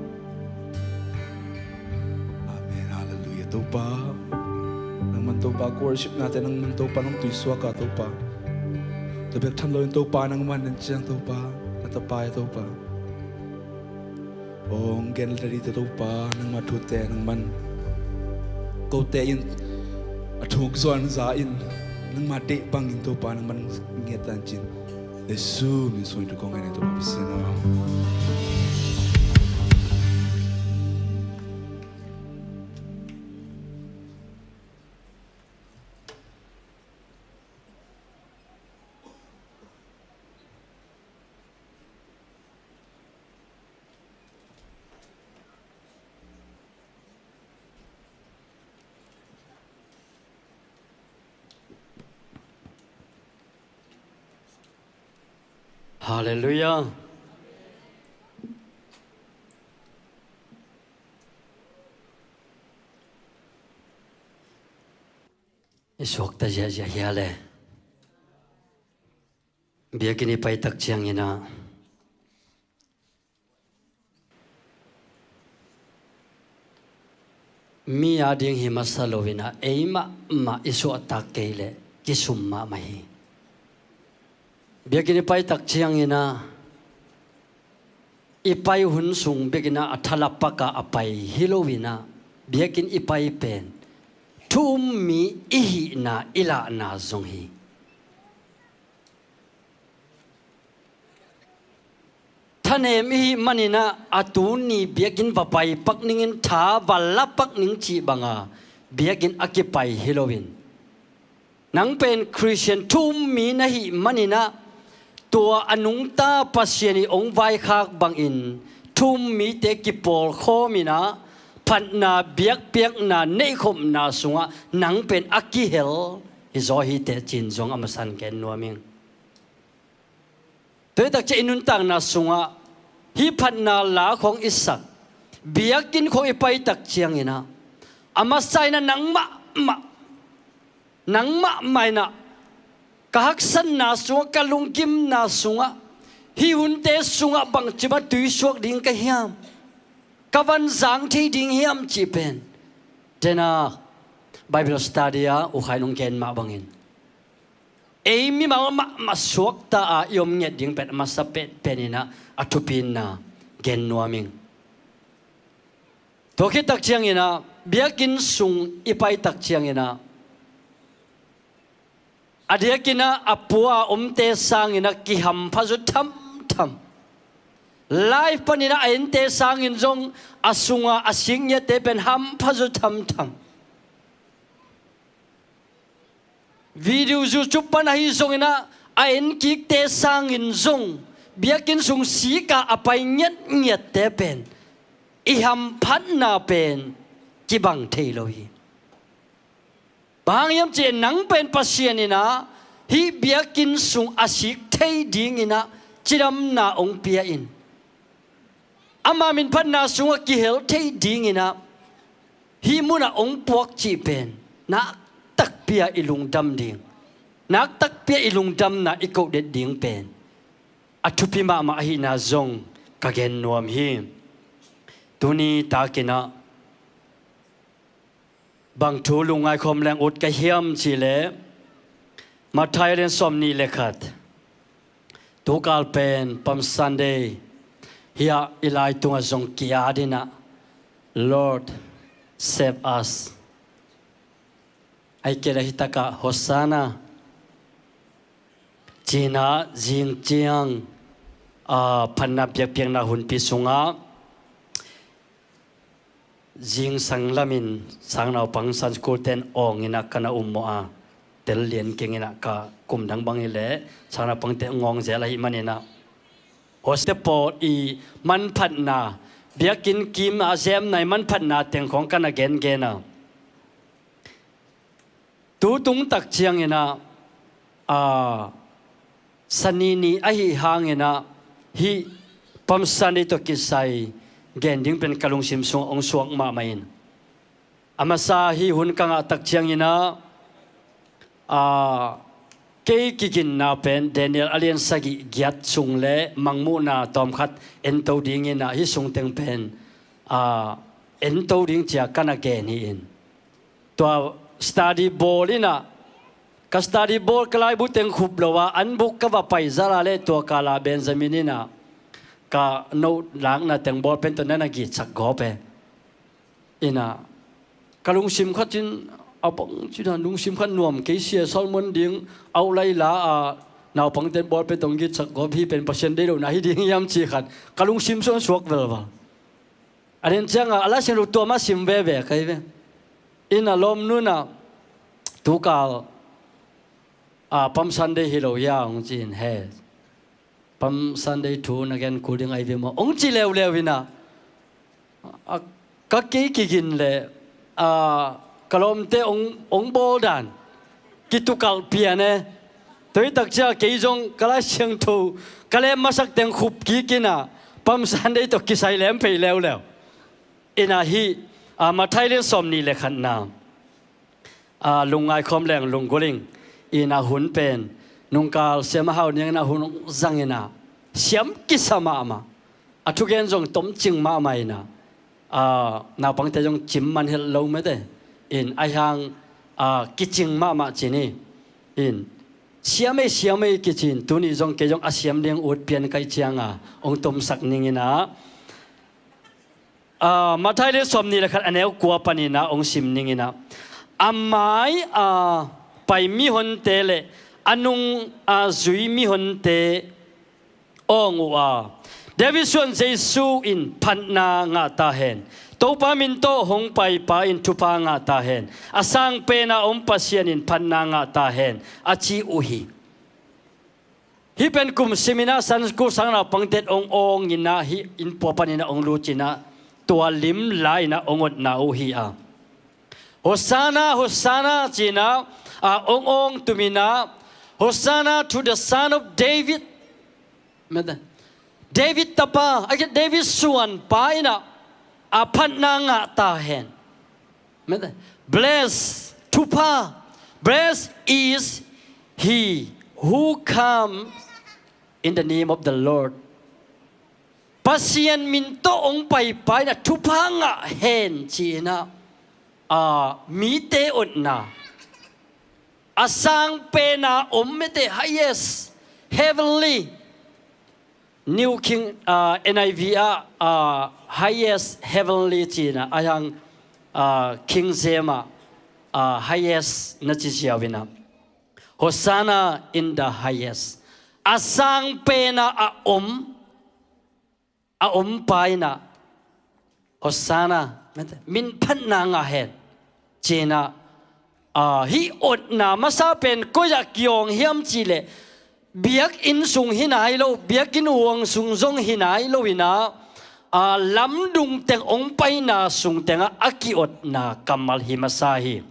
Amen, halleluia. Topa, nangman Topa, ka worship nate nangman Topa nong tuisuak a Topa. Tua bek tham loin Topa nangman nan ciang Topa, na tapa ei Topa. Ong gen lelite Topa, nangma thute nangman kote in a thuk zuanza in, nangma deih bangin Topa nangman nget tancin. Jesu min sung in thu kong ngen ei Topa, Pasian aw. Halleluia. I suakta ziahziah hi a le. Biakinn i pai tak ciangin ah, mi a ding hi masa loin ah, ei mahmah i suahtak kei leh kisum mahmah hi. Biakinn i pai tak ciangin ah, i pai hun sung biakinn ah a thala pak a a pai hi loin ah, biakinn i pai pen thu um mi i hihna i lahna zong hi. Thanem i hih manin ah, a tuni biakinn va pai pak ning in, tha va la pak ning cih banga biakinn a kipai hi loin, nang pen Khristian thu um mi na hih manin ah, tua a nungta Pasian i ong vaikhak bangin thu um mite kipawlkhawm in ah, phatna biakpiakna neihkhopna sungah nang pen a kihel hi zaw hi teh ci-in zong a masa in gen nuam ing. Tua hi tak ciang i nuntakna sungah hih phatna la khawng i sak, biakinn khawng i pai tak ciangin ah, a masa in ah nang mahmah, nang mahmah in ah ka haksatna sungah, ka lunggimna sungah, hih hunte sungah bangci mah tuisuak ding ka hiam, ka van zang thei ding hiam cih pen dena Bible study ah U Khai nong gen mah bangin, ei mimal mahmah suakta a i om ngiat ding pen a masa penpen in ah a thupina gen nuam ing. Tua khit tak ciangin ah, biakinn sung i pai tak ciangin ah, A diakin ah a pua a omte sangin ah kihampha zaw thamtham. Live panin ah a ente sangin zong a sunga a sik ngiatte pen hampha zaw thamtham. Video, YouTube pan ahi zongin ah a enkikte sangin zong biakinn sung sika a pai ngiatngiatte pen i hamphatna pen kibang thei lo hi. Bang hang hiam cih leh nang pen Pasian in ah hih biakinn sung a sik thei dingin ah cidamna hong pia in, ama minphatna sungah kihel thei dingin ah hih munah hong puak cih pen nak takpi a i lungdam ding, nak takpi a i lungdamna i koh det ding pen a thupi mahmah ahihna zong ka gen nuam hi. Tuni takin ah bang thu lungngai khawm leng ut ka hiam cih leh, Matthai lian sawmnih le khat, tukal pen Palm Sunday hi-a, i lai tungah zong ki-at in ah, "Lord, save us." Ahih kei leh hih takah Hosanna ci-in ah zing ciang, aa, phatna biakpiakna hunpi sungah zingsang lamin sangnaupang Sunday school ten awng in ah ka na um maw a, tel lian keng in ah, ka kum dang bang hi leh sangnaupangte ngawng zel ahih manin ah, Hosanna pawl i manphatna, biakinn kim a zemna i manphatna teng khawng ka na gengen a. Tu tung tak ciangin ah, aa, Sani ni ahih hangin ah hih Palm Sunday tawh kisai gen ding pen ka lungsim sungah hong suak mahmah in, a masa hih hun ka ngah tak ciangin ah, aa, kei kiginna pen Daniel a lian sagih giat sung le Mangmuhna tawmkhat ento dingin ah hih sung teng pen, aa, ento ding ci-a ka na gen hi in. Tua study bawl in ah, ka study bawl ka laibu teng khup lo a, an buk ka va pai zal a leh tua kal ah Benjamin in ah ka note lakna teng ball pen tawh na na gitsak gawp e. In ah ka lungsim khat in, a bang ci dan lungsim khat nuam kei, Sia Salmon ding a uh lai la a, naupangte ball pen tawh gitsak gawp hi pen Pasian deih lohna hi ding hiam ci khat ka lungsim sung suak velvel. A den ciangah a Lai Siangtho tua mah sim veve ka hi ve. In ah lawmnu in ah, "Tukal, aa, Palm Sunday hi lo hia?" hong ci in, "He, Palm Sunday thu na gen kul ding ahi ve maw?" hong ci leuleu in ah, a, ka kei kigin leh, aa, ka lawmte hong, hong bawl dan kitukalh pian e. Tua hi tak ciang kei zong ka Lai Siangtho ka lem masak teng khup kik in ah Palm Sunday tawh kisai lem phei leuleu. In ah hih, aa, Matthai lian sawmnih le khatna, aa, lungngai khawm leng lunggulh ing. In ah hun pen nungkal siam a hau niang in ah hun zang in ah siam kisa mahmah. A thugen zong tomcing mahmah in ah, aa, naupangte zong cim man het lo mete. In ahih hang, aa, kicing mahmah ci ni. In siam ei, siam ei kici in, tuni zong kei zong a siam ding ut pian ka hih ciangah hong tomsak ning in ah, aa, Matthai lian sawmnih le khat a neu kua panin ah hong sim ning in ah, a mai a pai mihonte le a nung a zui mihonte awng uh a, "David suan Jesu in phatna ngah ta hen. Topa min tawh hong paipa in thupha ngah ta hen. A sang pena om Pasian in phatna ngah ta hen," a ci uh hi. Hih pen kum sim in ah Sunday school sangnaupangte hong awng in ah hih innpua panin ah hong lut in ah tua lim la in ah hong otna uh hi a. "Hosanna, Hosanna," ci in ah, aa, hong awng tum in ah, "Hosanna to the Son of David." Mete. David tapa, a ke David suanpa in ah, aa, phatna ngah ta hen. Mete. "Blessed, thupha, blessed is he who comes in the name of the Lord." Pasian min tawh hong paipa in ah thupha ngah hen ci in ah, aa, mite otna. A sang pena om mete, highest, heavenly. New King, aa, N I V ah, aa, highest heavenly ci in ah, ahih hang, aa, King James ah, aa, highest na ci ziau in ah. Hosanna in the highest. A sang pena a om, a om pa in ah, Hosanna, minphatna ngah hen, ci-in ah, ah, hih otna masa pen koi-ah kiawng hiam cih leh, biakinn sung hi nai lo, biakinn huang sung zong hi nai lo-in ah, ah, lamdung teng hong paina sung tengah a ki-otna kammal hi masa hi.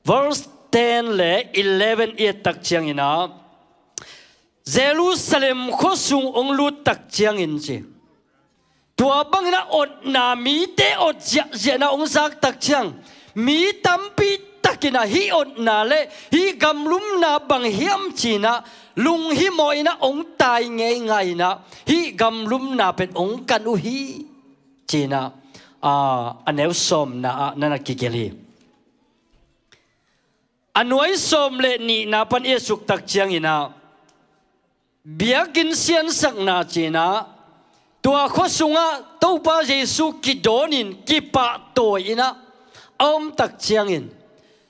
Verse ten le eleven i et tak ciangin ah, Jerusalem khuasung hong lut tak ciangin ci. Tua bangin ah otna, mite ot ziahziahna hong zak tak ciang, mi tampi takin ah hih otna le hih gamlumna bang hiam ci-in ah lunghimawh in ah hong tai ngeingai in ah, hih gamlumna pen hong kan uh hi, ci-in ah, ah, a neu sawmna ah na na kigelh hi. A nuai sawm le nihna pan i et suk tak ciangin ah, biakinn siansakna ci-in ah, tua khua sungah Topa Jesu kidawnin kipahtawi in ah a om tak ciangin,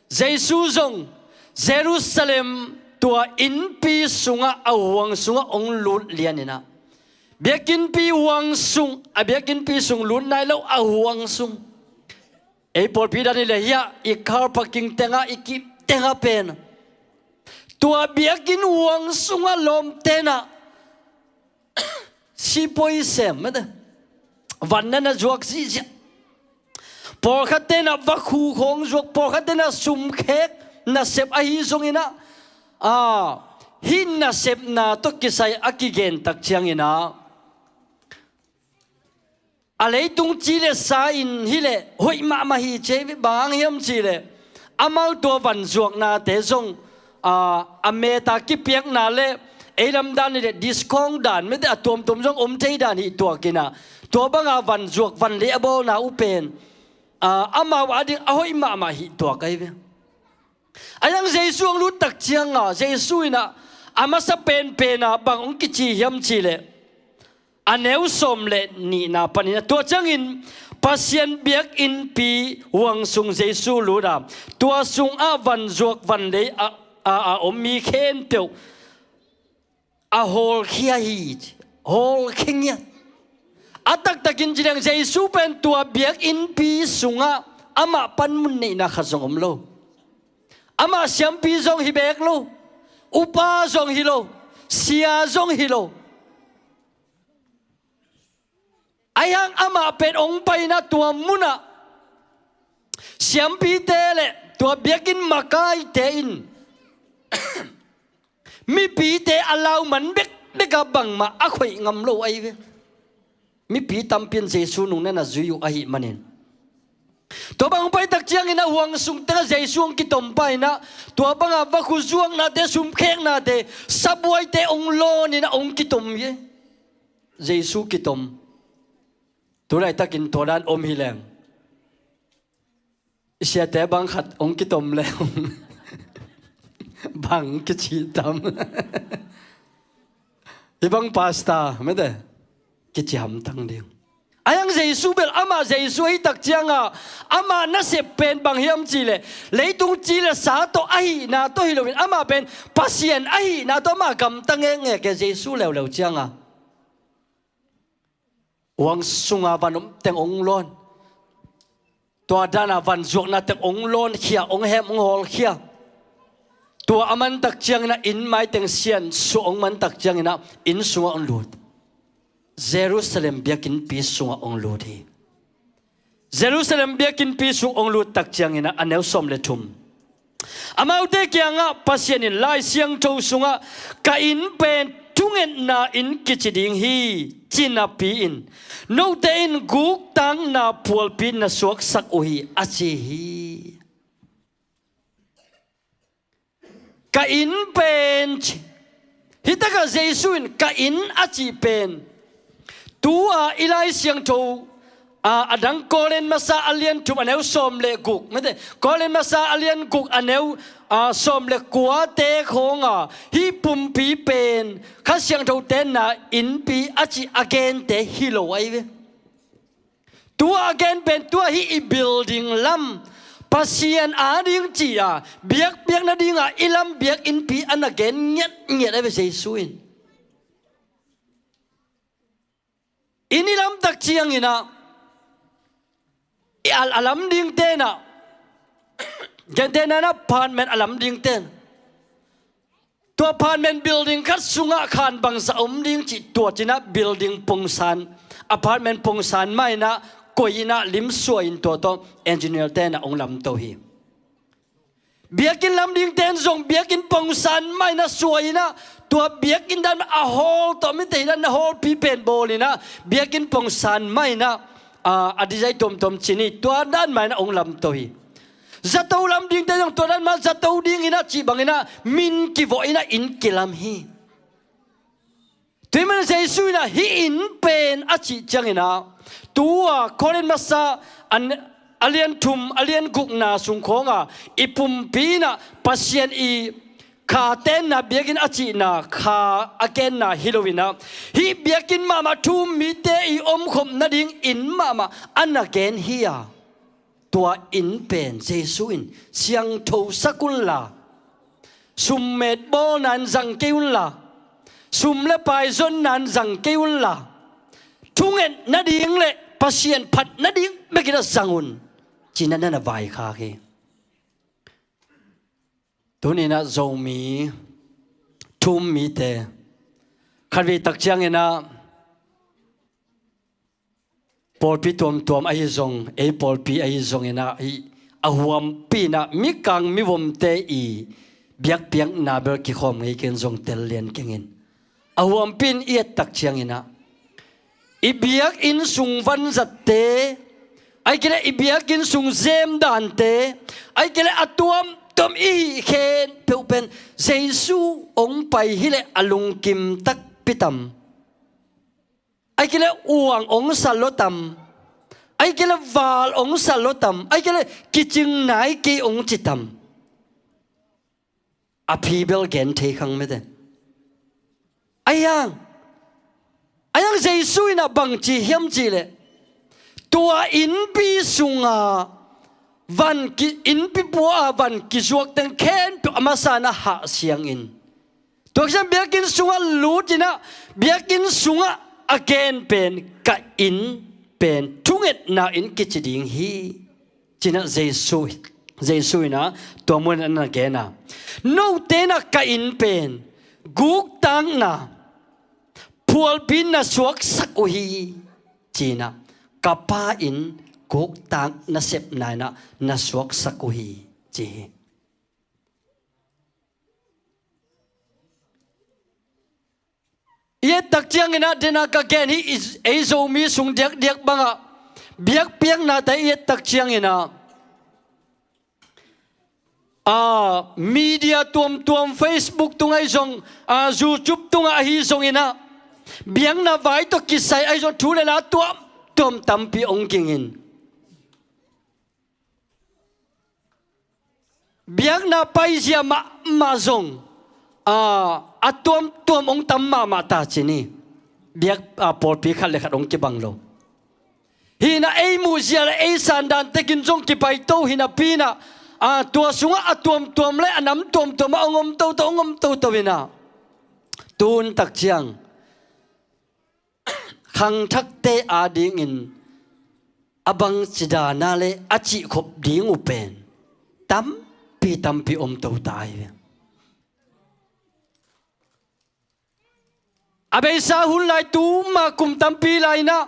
Jesu zong Jerusalem tua innpi sungah, a huang sungah hong lut lian in ah, biakinnpi huang sung, a biakinnpi sung lut nai lo, a huang sung. Ei pawlpi dan hi leh hiah i car parking tengah, i kim tengah pen, tua biakinn huang sungah lawmte'n ah sipuai sem, mete, van na na zuak ziahziah. Pawlkhatte'n ah vakhu khawng zuak, pawlkhatte'n ah sumkhek nasep ahi zongin ah, ah, hih nasepna tawh kisai a kigen tak ciangin ah, a leitung ci le sa in hi leh hoih mahmah hi ci ei ve. Bang hang hiam cih leh, amau tua van zuaknate zong, a, a meta kipiakna le ei lam dan hi leh discount dan, mete, a tuamtuam zong om thei dan hi tuakin ah, tua banga van zuak, van lei a bawlna uh pen, a, amau ading a hoih mahmah hi tuak ahi ve. Ahi zongin Jesu hong lut tak ciangin ah, Jesu in ah a masa penpen ah bang hong kici hiam cih leh, a neu sawm le nihna panin ah, tua ciangin Pasian biakinnpi huang sung Jesu lut a, tua sungah van zuak, van lei a, a, a om mi khempeuh a hawlkhia hi, hawlkhia ngiat. A taktakin ci leng Jesu pen tua biakinnpi sungah amah panmun neihna khat zong om lo. Amah siampi zong hi beek lo, upa zong hi lo, sia zong hi lo. Ahi hang amah pen hong pai in ah tua munah siampite le tua biakinn makaite in mipite a lau man bekbek ah bangmah a khoih ngam lo ahi ve. Mipi tampi in Jesu nung na na zui uh ahih manin. Tua bang hong pai tak ciangin ah huang sung tengah Jesu hong kitom pah in ah, tua bangah vakhu zuaknate, sumkheknate, sabuaite hong lawn in ah hong kitom hi. Jesu kitom. Tu laitakin tua dan om hi leng, i siate bang khat hong kitom leng bang kici tam? Hih bang pastor, mete, kici hamtang ding. Ahi hang Jesu bel, amah Jesu ahih tak ciangah, amah nasep pen bang hiam cih leh, leitung ci le sa tawh ahihna tawh hi loin, amah pen Pasian ahihna tawh amah gamta ngekngek e, Jesu leuleu ciangah. Huang sunga van om teng hong lawn. Tua dana van zuakna teng hong lawnkhia, hong hem, hong hawlkhia. Tua a man tak ciangin ah inn mai teng siansuah hong man tak ciangin ah inn sungah hong lut. Jerusalem biakinnpi sungah hong lut hi. Jerusalem biakinnpi sung hong lut tak ciangin ah a neu sawm le thum. Amaute kiangah Pasian in Lai Siangtho sungah, "Ka inn pen thungetna inn kici ding hi," ci napi-in, note in guktakna phualpi na suaksak uh hi, a ci hi. Ka inn pen ci. Hih takah Jesu in ka inn a cih pen, tu-a i Lai Siangtho, a, a dang Korin masa a lian thum a neu sawm le guk, mete, Korin masa a lian guk a neu, a, sawm le kuate khawnga, hih pumpi pen Kha Siangthote na innpi a cih a gente hi lo ahi ve. Tua a gen pen tua hih i building lam, Pasian ading ci-a biakpiak nadinga i lam biakinnpi a na gen ngiatngiat a ve Jesu in. Inn i lamtak cianginah i al a lam ding tenah, gentehna inah apartment a lam ding ten, tua apartment building khat sungah khan bangzah om ding cih tua cinah building pongsan, apartment pongsan mah inah koi inah limsuah in tua tawh engineer tenah hong lamto hi. Biakinn lam ding ten zong biakinn pongsan mah inah suai inah tua biakinn dan a hall tawh mite inah na hall pi pen bawl inah biakinn pongsan mah inah a, a design tuamtuam cin hi, tua dan mah inah hong lamto hi. Zato lam ding ten zong tua dan mah zato ding inah cih bang inah min kivawh inah inn kilam hi. Tua ahih manin Jesu inah hih inn pen a cih cianginah tua Korin masa a lian thum a lian gukna sung khawnga i pumpi inah Pasian i kha tenna biakinn a cihna kha a genna hi lo inah hih biakinn mahmah thu-um mite i omkhop nading inn mahmah a na gen hi a. Tua inn pen Jesu in siangthosak unla, summet bawlna in zang kei unla, sum le pai zonna in zang kei unla, thunget nading le Pasian phat nading bekin a zang un, ci-in a na vaikhak hi. Tuninah Zomi thu-um mite khatvei tak cianginah pawlpi tuamtuam ahi zong, ei pawlpi ahi zonginah hih a huampi inah mikang mivomte i biakpiakna bel kikhawm ngei keng zong tel lian kengin. A huampi in i et tak cianginah i biakinn sung vanzatte, ahih kei leh i biakinn sung zemdante, ahih kei leh a tuamtuam i hih khempeuh pen Jesu hong pai hileh a lungkim takpi tam? Ahih kei leh uang hong sa lo tam? Ahih kei leh val hong sa lo tam? Ahih kei leh kicing nai kei hong ci tam? A phi bel gen thei khang mete. Ahi hang, ahi hang Jesu inah bangci hiam cihleh tua innpi sunga van ki, innpi pua a van kizuak teng khempeuh a masa inah hah siangin, tua ciang biakinn sungah lut inah biakinn sungah a gen pen ka inn pen thungetna inn kici ding hi. Cinah Jesu, Jesu inah tua mun a na gen a, note inah ka inn pen guktakna phualpi in na suaksak uh hi. Cinah ka Pa inn guktak nasepna inah na suaksak uh hi, ci hi. I et tak cianginah dena ka gen hi, ei Zomi sung diakdiak bangah biakpiaknate i et tak cianginah a, media tuamtuam Facebook tungah ahi zong, a, YouTube tungah ahi zonginah biakna vai tawh kisai ahi zong thu le la tuamtuam tampi hong ging in. Biakna paizia mahmah zong, a, a tuamtuam hong tam mahmah ta ci ni. Biak, a, pawlpi khat le khat hong kibang lo. Hinah ei muhzia le ei sandan tekin zong kipaito hinapi inah, a, tua sungah a tuamtuam le a nam tuamtuam ah hong om toto, hong om toto inah. Tun tak ciang khangthakte adingin a bangci dana le a cihkhop ding uh pen tampi tampi om to ta hi ve. A beisa hun lai tuma kum tampi lai inah,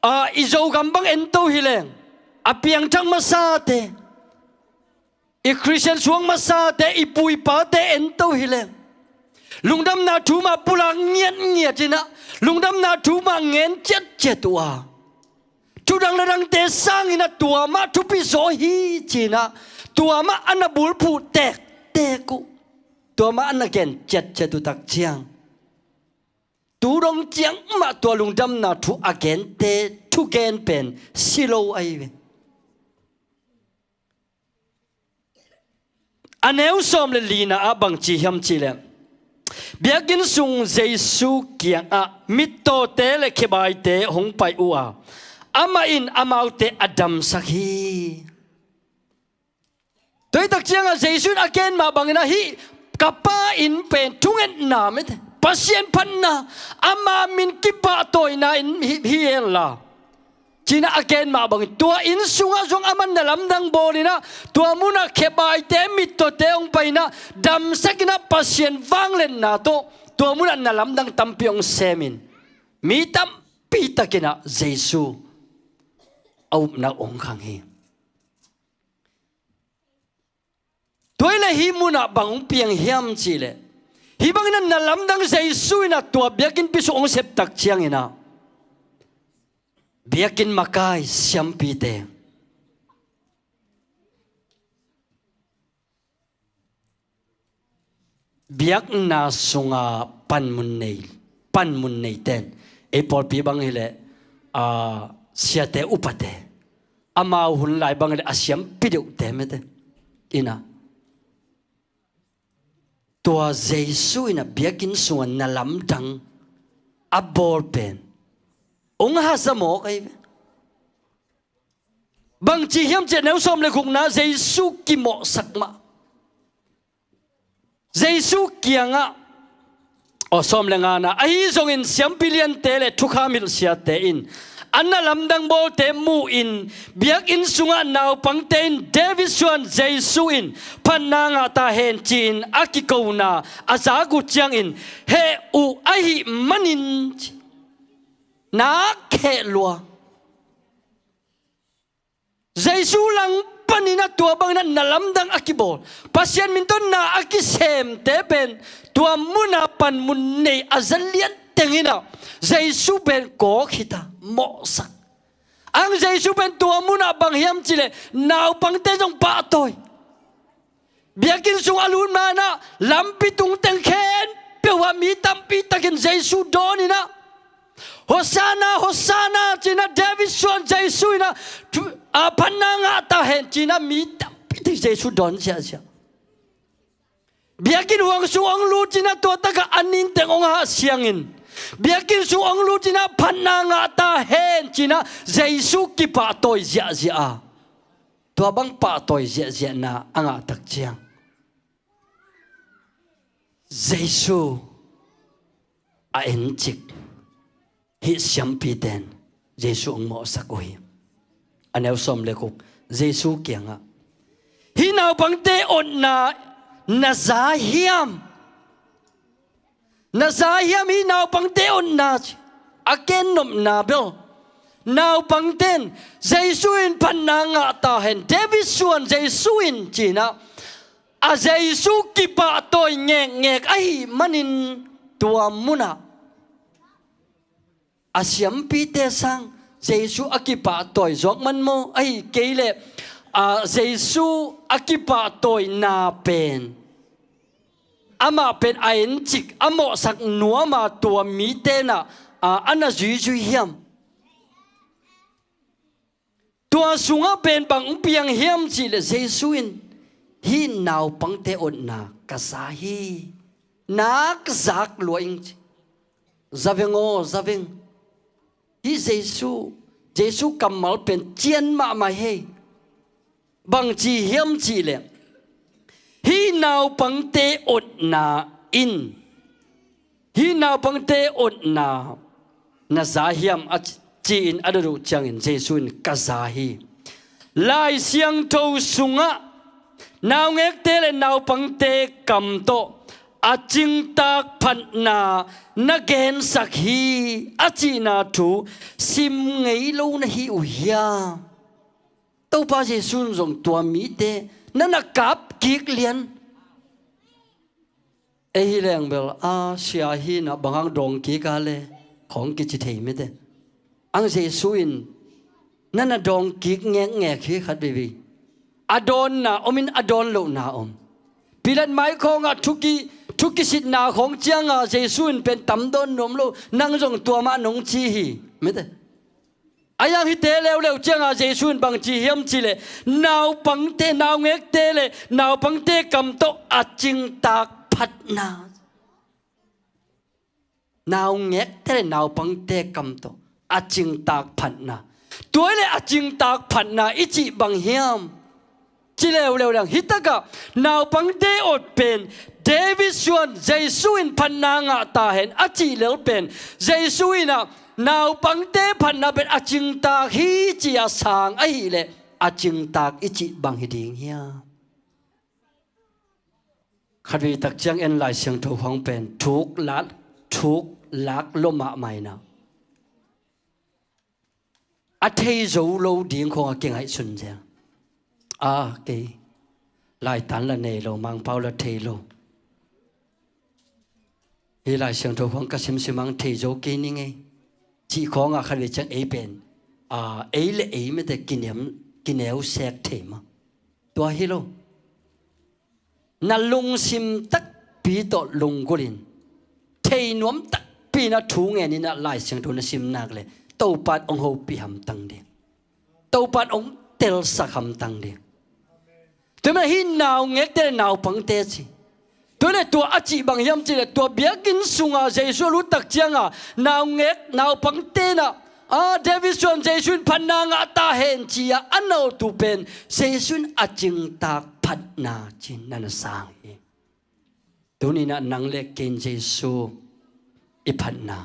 a, i Zogam bang en to hileng a piangthak masate, i Khristian suang masate, i pu i pate en to hileng lungdamna thu mah pulak ngiatngiat inah lungdamna thu mah ngen ciatciat uh a, thudang le dangte sangin a tua mah thupi zaw hi ci-inah tua mah a na bulphuh tektek uh, tua mah a na gen ciatciat uh tak ciang tu dong ciang mah tua lungdamna thu a gente thugen pen si lo ahi ve. A neu sawm le lina ah bang ci hiam cihleh, biakinn sung Jesu kiangah mittawte le khebaite hong pai uh a, amah in amaute a damsak hi. Tua hi tak ciangah Jesu in a gen mah bangin ah hih ka Pa inn pen thungetna mite, Pasian phatna, ama min kipahtawina inn hi, hi henla ci-in ah a gen mah bangin tua inn sungah zong aman na lamdang bawlin ah tua munah khebaite mittawte hong pai-in ah damsakin ah Pasian vangliatna tawh tua munah na lamdang tampi hong semin mi tampi takin ah Jesu a upna hong khang hi. Tua hi leh hih munah bang hong piang hiam cihleh, hih bangin ah na lamdang Jesu in ah tua biakinnpi sung hong sep tak ciangin ah biakinn makai, siampite, biakna sunga panmun nei, panmun neite in, ei pawlpi bang hileh, aa, siate upate, amau hun lai bang hileh a siampi deuhte mite in ah tua Jesu in ah biakinn sungah na lamdang a bawl pen hong haza mawk ahi ve. Bangci hiam cihleh, neu sawm le gukna, Jesu kimawhsak mah. Jesu kiangah, aw, sawm le ngana, ahi zongin siampi liante le thukham hilh siate in a na lamdang bawlte mu-in biakinn sungah naupangte in David suan Jesu in phatna ngah ta hen ci-in a kikona a zak uh ciangin heh uh ahih manin ci. Nak heh lua. Jesu langpanin ah tua bangin ah na lamdang a kibawl, Pasian min tawh na a kisemte pen tua muna panmun nei a za lian tengin ah Jesu pen kawk hita, mawhsak. Ang Jesu pen tua munah bang hiam cihleh naupangte zong pahtawi. Biakinn sung a lut ma-in ah lampi tung teng khempeuh ah mi tampi takin Jesu dawnin ah, "Hosanna, Hosanna," ci-in ah, "David suan Jesu in ah, thu-, a, phatna ngah ta hen," ci-in ah mi tampi tak Jesu dawn ziahziah. Biakinn huang sung hong lut ci-in ah tua takah a nin teng hong hahsiangin, biakinn sung hong lut ci-in ah, "Phatna ngah ta hen," ci-in ah Jesu kipahtawi ziahziah a, tua bang pahtawi ziahziahna a ngah tak ciang Jesu a encik hih siampite in Jesu hong mawhsak uh hi. A neu sawm le guk, Jesu kiangah, "Hih naupangte otna na za hiam? Na za hiam hih naupangte otna?" ci. A kennopna bel, naupangte in, "Jesu in phatna ngah ta hen, David suan Jesu in," ci-in ah, a Jesu kipahtawi ngekngek ahih manin tua munah a siampite sang Jesu a kipahtawi zawk man maw, ahih kei leh, a, Jesu a kipahtawina pen, amah pen a encik, a mawhsak nuam a, tua mite in ah, a, a na zuizui hiam? Tua sungah pen bang hong piang hiam cihleh, Jesu in, "Hih naupangte otna ka za hi. Nak zak lua ing," ci. Za veng aw, za veng. Hih Jesu, Jesu kammal pen cian mahmah hi. Bangci hiam cihleh, "Hih naupangte otna in, hih naupangte otna na za hiam?" a ci-in a dot uh ciangin Jesu in, "Ka za hi." Lai Siangtho sungah naungekte le naupangte kam tawh a cingtak phatna na gensak hi a cihna thu sim ngei lo na hi uh hiam? Topa Jesu in zong tua mite na na kap kik lian. Ei hi leng bel, a, sia hi-in ah bang hang dawng kik a le khawng kici thei mite. Ang Jesu in na na dawng kik ngekngek hi khat veivei. A dawnna om in a dawn lohna om. Pilat mai khawngah thu ki, thu kisitna khawng ciangah Jesu in pen tam dawn nuam lo, nang zong tua mah nong ci hi mite. A yang hite leuleu ciangah Jesu in bangci hiam cihleh, naupangte, naungekte le naupangte kam tawh a cingtak phatna. Naungekte le naupangte kam tawh a cingtak phatna. Tua hi leh a cingtak phatna i cih bang hiam? Ci leuleu leng, hi takah naupangte awt pen David suan, Jesu in phatna ngah ta hen a cih lel pen, Jesu in ah naupangte phatna pen a cingtak hi ci a sang ahih leh a cingtak i cih bang hi ding hiam? Khatvei tak ciang en Lai Siangtho khawng pen thuk lak, thuk lak lua mahmah in ah, a thei zo lo ding khawng a kingaihsun zel. A, kei laitan la nei lo, Mangpau la thei lo. Hi Lai Siangtho khawng ka simsim ang thei zo kei ning ei, cih khawng ah khatvei ciang ei pen, a, ei le ei mete kinem, kineu sek thei mah. Tua hi lo. Na lungsim takpi tawh lunggulhin, thei nuam takpi in ah thu ngenin ah Lai Siangtho na sim nak leh Topa'n hong hopih hamtang ding. Topa'n hong telsak hamtang ding. Tua manin hih naungekte le naupangte ci. Tua leh tua a cih bang hiam cih leh, tua biakinn sungah Jesu a lut tak ciangah naungek, naupangte in ah, a, David suan, Jesu in phatna ngah ta hen ci-a a nawtu pen Jesu in a cingtak phatna ci-in na na sang hi. Tuni-in ah nang le kei in Jesu i phatna,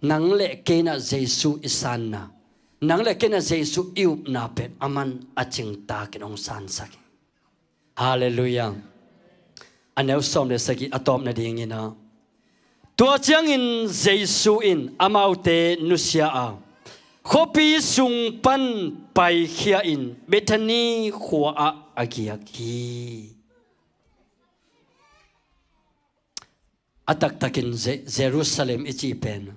nang le kei in ah Jesu i sanna, nang le kei in ah Jesu i upna pen aman a cingtakin hong sansak hi. Halleluiah. A neu sawm le sagih a tawp nadingin ah, tua ciangin Jesu in amaute nusia a, khuapi sung pan paikhia-in Bethani khua-ah a giak hi. A taktakin Je-, Jerusalem i cih pen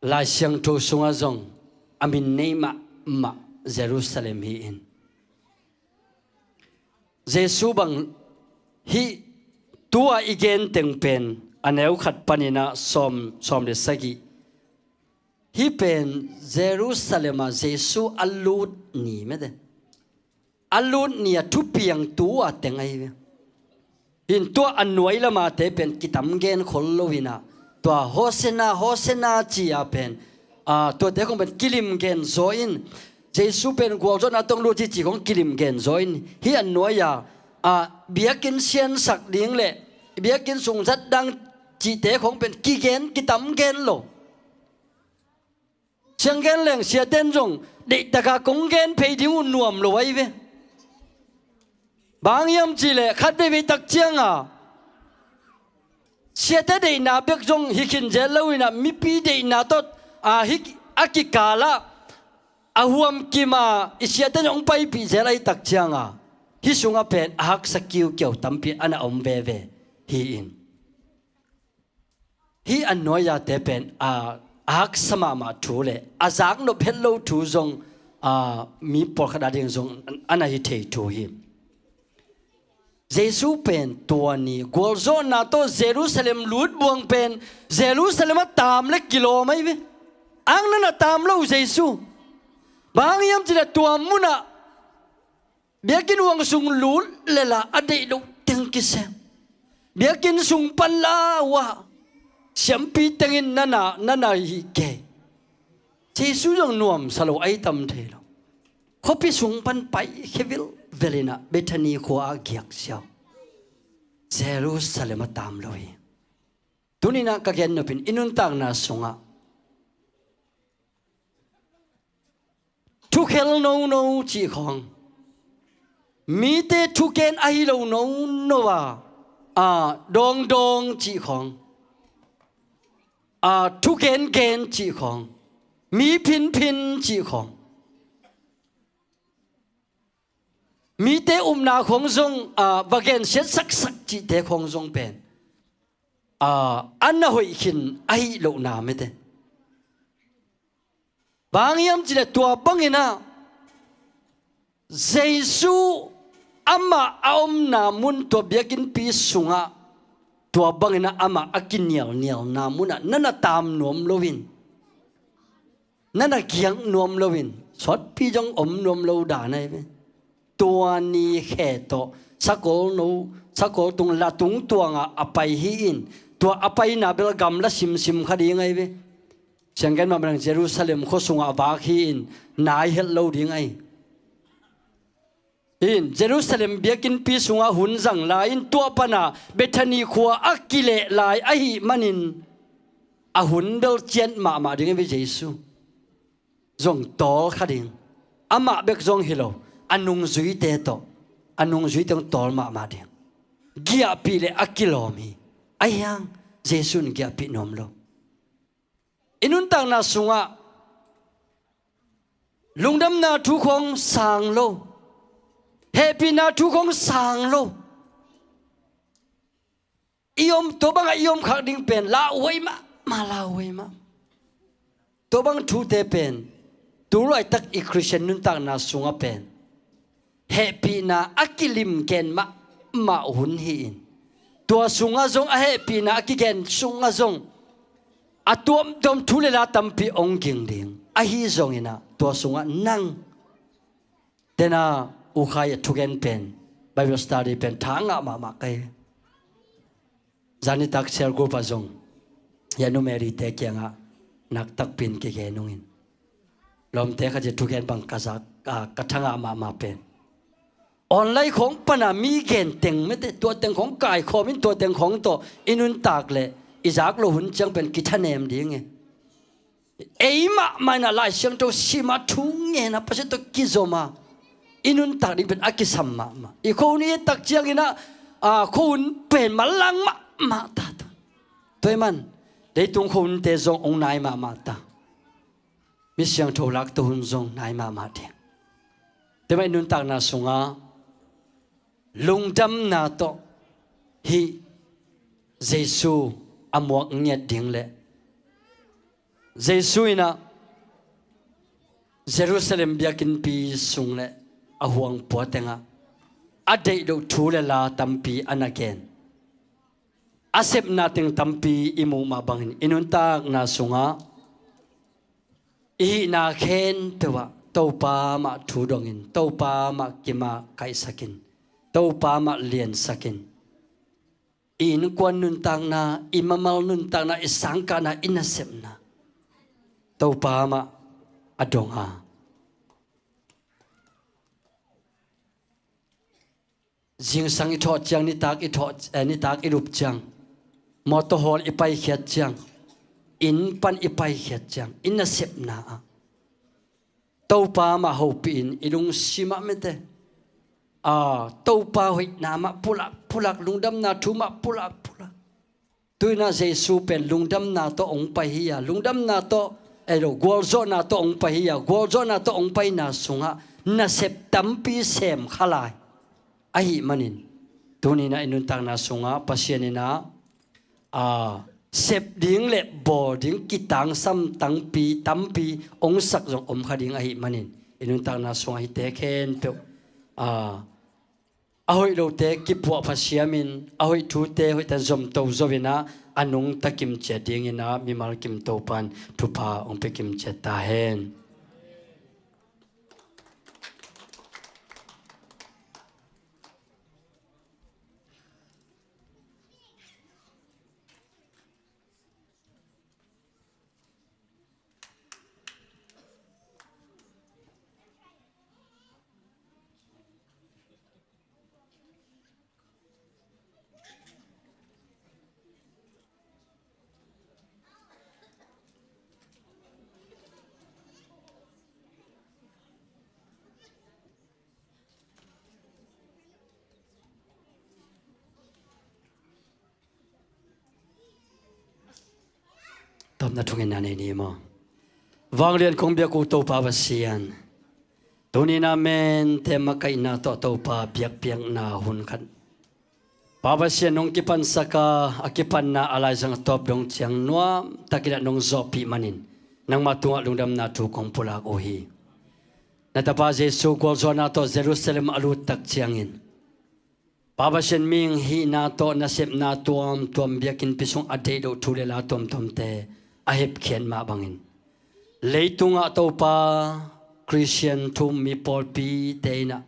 Lai Siangtho sungah zong a min nei mahmah Jerusalem hi-in, Jesu bang hih tu-a i gen teng pen a neu khat panin ah sawm, sawm le sagih, hih pen Jerusalem ah Jesu a lut ni mete, a lut ni-a thupiang tu-a teng ahi ve. Hi-in tua a nuai lamate pen kitam gen khol lo-in ah, tua Hosanna, Hosanna ci-a pen, a, tuate khawng pen kilim gen zaw in, Jesu pen gualzawhna tawh hong lut hi ci khawng kilim gen zaw in, hih a nuai-a, a, biakinn siansak ding le biakinn sung zat dang cihte khawng pen kigen, kitam gen lo. Siang gen leng siate in zong deihtaka kong gen phei ding uh nuam lo ahi ve. Bang hiam cih leh khat veivei tak ciangah siate deihna bek zong hi khin zel lo-in ah, mipi deihna tawh, a, hi, a kikalah a huamkim a i siate in hong paipih zel ahih tak ciangah, hih sungah pen a haksa kiukiau tampi a na om veve hi-in, hih a nuai-ate pen, a, a haksa mahmah thu le a zaknop het lo thu zong, a, mi pawlkhat ading zong a na hi thei thu hi. Jesu pen tua ni gualzawhna tawh Jerusalem lut buang pen Jerusalem a taam le kilawm ahi ve. Ang na na taam lo Jesu. Bang hiam cih leh tua munah biakinn huang sung lut leh lah a deih loh teng kisem. Biakinn sung pan lah uh ah siampi tengin na na, na na hi kei. Jesu zong nuamsa lo ahi tam thei lo. Khuapi sung pan paikhia vilvel-in ah Bethani khua-ah giak ziau. Jerusalem a taam lo hi. Tuni-in ah ka gen nopin i nuntakna sungah thukhel nono cih khawng, mite thugen ahi lo nono a, a, dawngdawng cih khawng, a, thugengen cih khawng, mi phinphin cih khawng, mite upna khawng zong, a, va gensiat saksak cihte khawng zong pen, a, a na hoih khin ahi lohna mete. Bang hiam cih leh tua bangin ah Jesu amah a omna mun tua biakinnpi sungah tua bangin ah amah a kinialnialna munah na na taam nuam loin, na na giak nuam loin, sawtpi zong om nuam lo dan ahi ve. Tua ni khe tawh sakol no, sakol tung, la tung tuangah a pai hi-in, tua a paina bel gamla simsim kha ding ahi ve. Sianggen mahmah dang Jerusalem khua sungah vak hi-in nai helh lo ding ahi. In Jerusalem biakinnpi sungah hun zang lai-in tua pana Bethany khua a kileh lai ahih manin a hun bel ciat mahmah ding ahi ve. Jesu zong tawl kha ding. Amah bek zong hi lo, a nungzuite tawh, a nungzuite hong tawl mahmah ding. Giahpih le a kilawm hi. Ahi hang Jesu in giahpih nuam lo. I nuntakna sungah lungdamna thu khong sang lo, hehpihna thu khong sang lo. I om, tua bangah i om khak ding pen lauhuai mahmah, lauhuai mah. Tua bang thute pen tu laitak i Khristian nuntakna sungah pen hehpihna a kilim gen mahmah hun hi-in, tua sungah zong a hehpihna a kigen sungah zong a tuamtuam thu le la tampi hong ging ding. Ahi zongin ah tua sungah nang tena ukhai a thugen pen, Bible study pen tha ngah mahmah ka hi. Zanitak cell group ah zong hia numerite kiangah naktakpin kigen ungin. Lawmte khat zia thugen bang ka zak, a, ka tha ngah mahmah pen online khong pana mi gen teng mete, tua teng khong kaikhawm in tua teng khong tawh i nuntak le i zak lo hun ciang pen kithanem ding e. Ei mahmah inah Lai Siangtho sima thu ngena Pasian tawh kizoma i nuntak ding pen a kisam mahmah. I khuahun i tak cianginah, a, khuahun pen manlang mahmah ta. Tua tua i man leitung khuahunte zong hong nai mahmah ta. Mi siangtho lakto hun zong nai mahmah ding. Tua i man i nuntakna sungah lungdamna tawh hih Jesu a muak ngiat ding le Jesu inah Jerusalem biakinnpi sung le a huang pua tengah a deih loh thu le la tampi a na gen. A sepna teng tampi i muh mah bangin i nuntakna sungah i hihna khempeuh ah Topa mah thu dongin, Topa mah kimah kaihsakin, Topa mah liansakin, i innkuan nuntakna, i mamal nuntakna, i sangkahna, i nasepna Topa mah a dong a, zingsang i thawh ciang, nitak i thawh, eh, nitak i lup ciang, mawtaw hawl i paikhiat ciang, inn pan i paikhiat ciang, i nasepna ah Topa mah hopihin i lungsim ah mete, a, Topa hoihna mah pulak pulak, lungdamna thu mah pulak pulak. Tu inah Jesu pen lungdamna tawh hong pai hi a, lungdamna tawh, ei lo, gualzawhna tawh hong pai hi a, gualzawhna tawh hong paina sungah nasep tampi sem kha lai. Ahih manin tuni inah i nuntakna sungah Pasian inah, a, sep ding le bawl ding kitangsam tampi, tampi hong sak zong om kha ding ahih manin i nuntakna sungah hihte khempeuh, a, a hoih lote kipuahpha siamin, a hoih thute hoihtan zomto zo inah a nungta kimciat dinginah mimal kim Topan thupha hong pia kimciat ta hen. Tawpna thungen na nei ni maw? Vanglian kong biak uh Topa Pasian, tuni inah mente makaihna tawh Topa biakpiakna hun khat Pa Pasian nong kipansak a, a kipanna a laizang a tawp dong ciang nuamtakin ah nong zawhpih manin nangmah tungah lungdamna thu kong pulak uh hi. Na Tapa Jesu gualzawhna tawh Jerusalem a lut tak ciangin Pa Pasian mihing hihna tawh nasepna tuamtuam biakinnpi sung a deih loh thu le la tuamtuamte a hepkhiat mah bangin leitungah Topa Khristian thu um mi pawlpite inah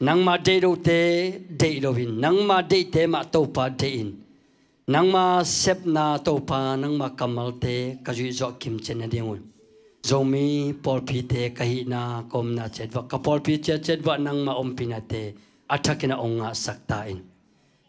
nangmah deih lohte deih loin, nangmah deihte mah Topa deih in, Nangma sepna Topa, nangma kammalte ka zuih zawh kimciat nadingun Zomi pawlpite ka hihna ka omna ciat uah, ka pawlpi ciatciat uah nangma ompihnate a thakin a ong ngahsak ta in.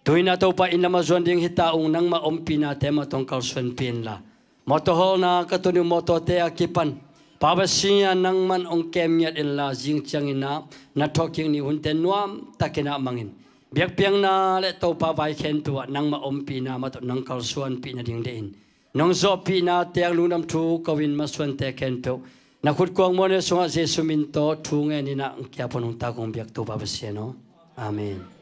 Tuinah Topa, inn lamah zuan ding hita ung, nangma ompihnate mah tawh kalsuanpih inla, mawtaw hawlna ka tun uh mawtawte a kipan Pa Pasian, nangman ong kem ngiat inla, zing cianginah na thawhkik ni hunte nuamtakinah mangin, biakpiakna le Topa vai khempeuh ah nangma ompihna mah tawh nang kalsuanpih nading dehin, nong zawhpihna tiang lungdam thu ko-in masuante khempeuh na khutkuang muanne sungah Jesu min tawh thu ngeninah kiapon hong ta kong biak Topa Pasian aw. Amen.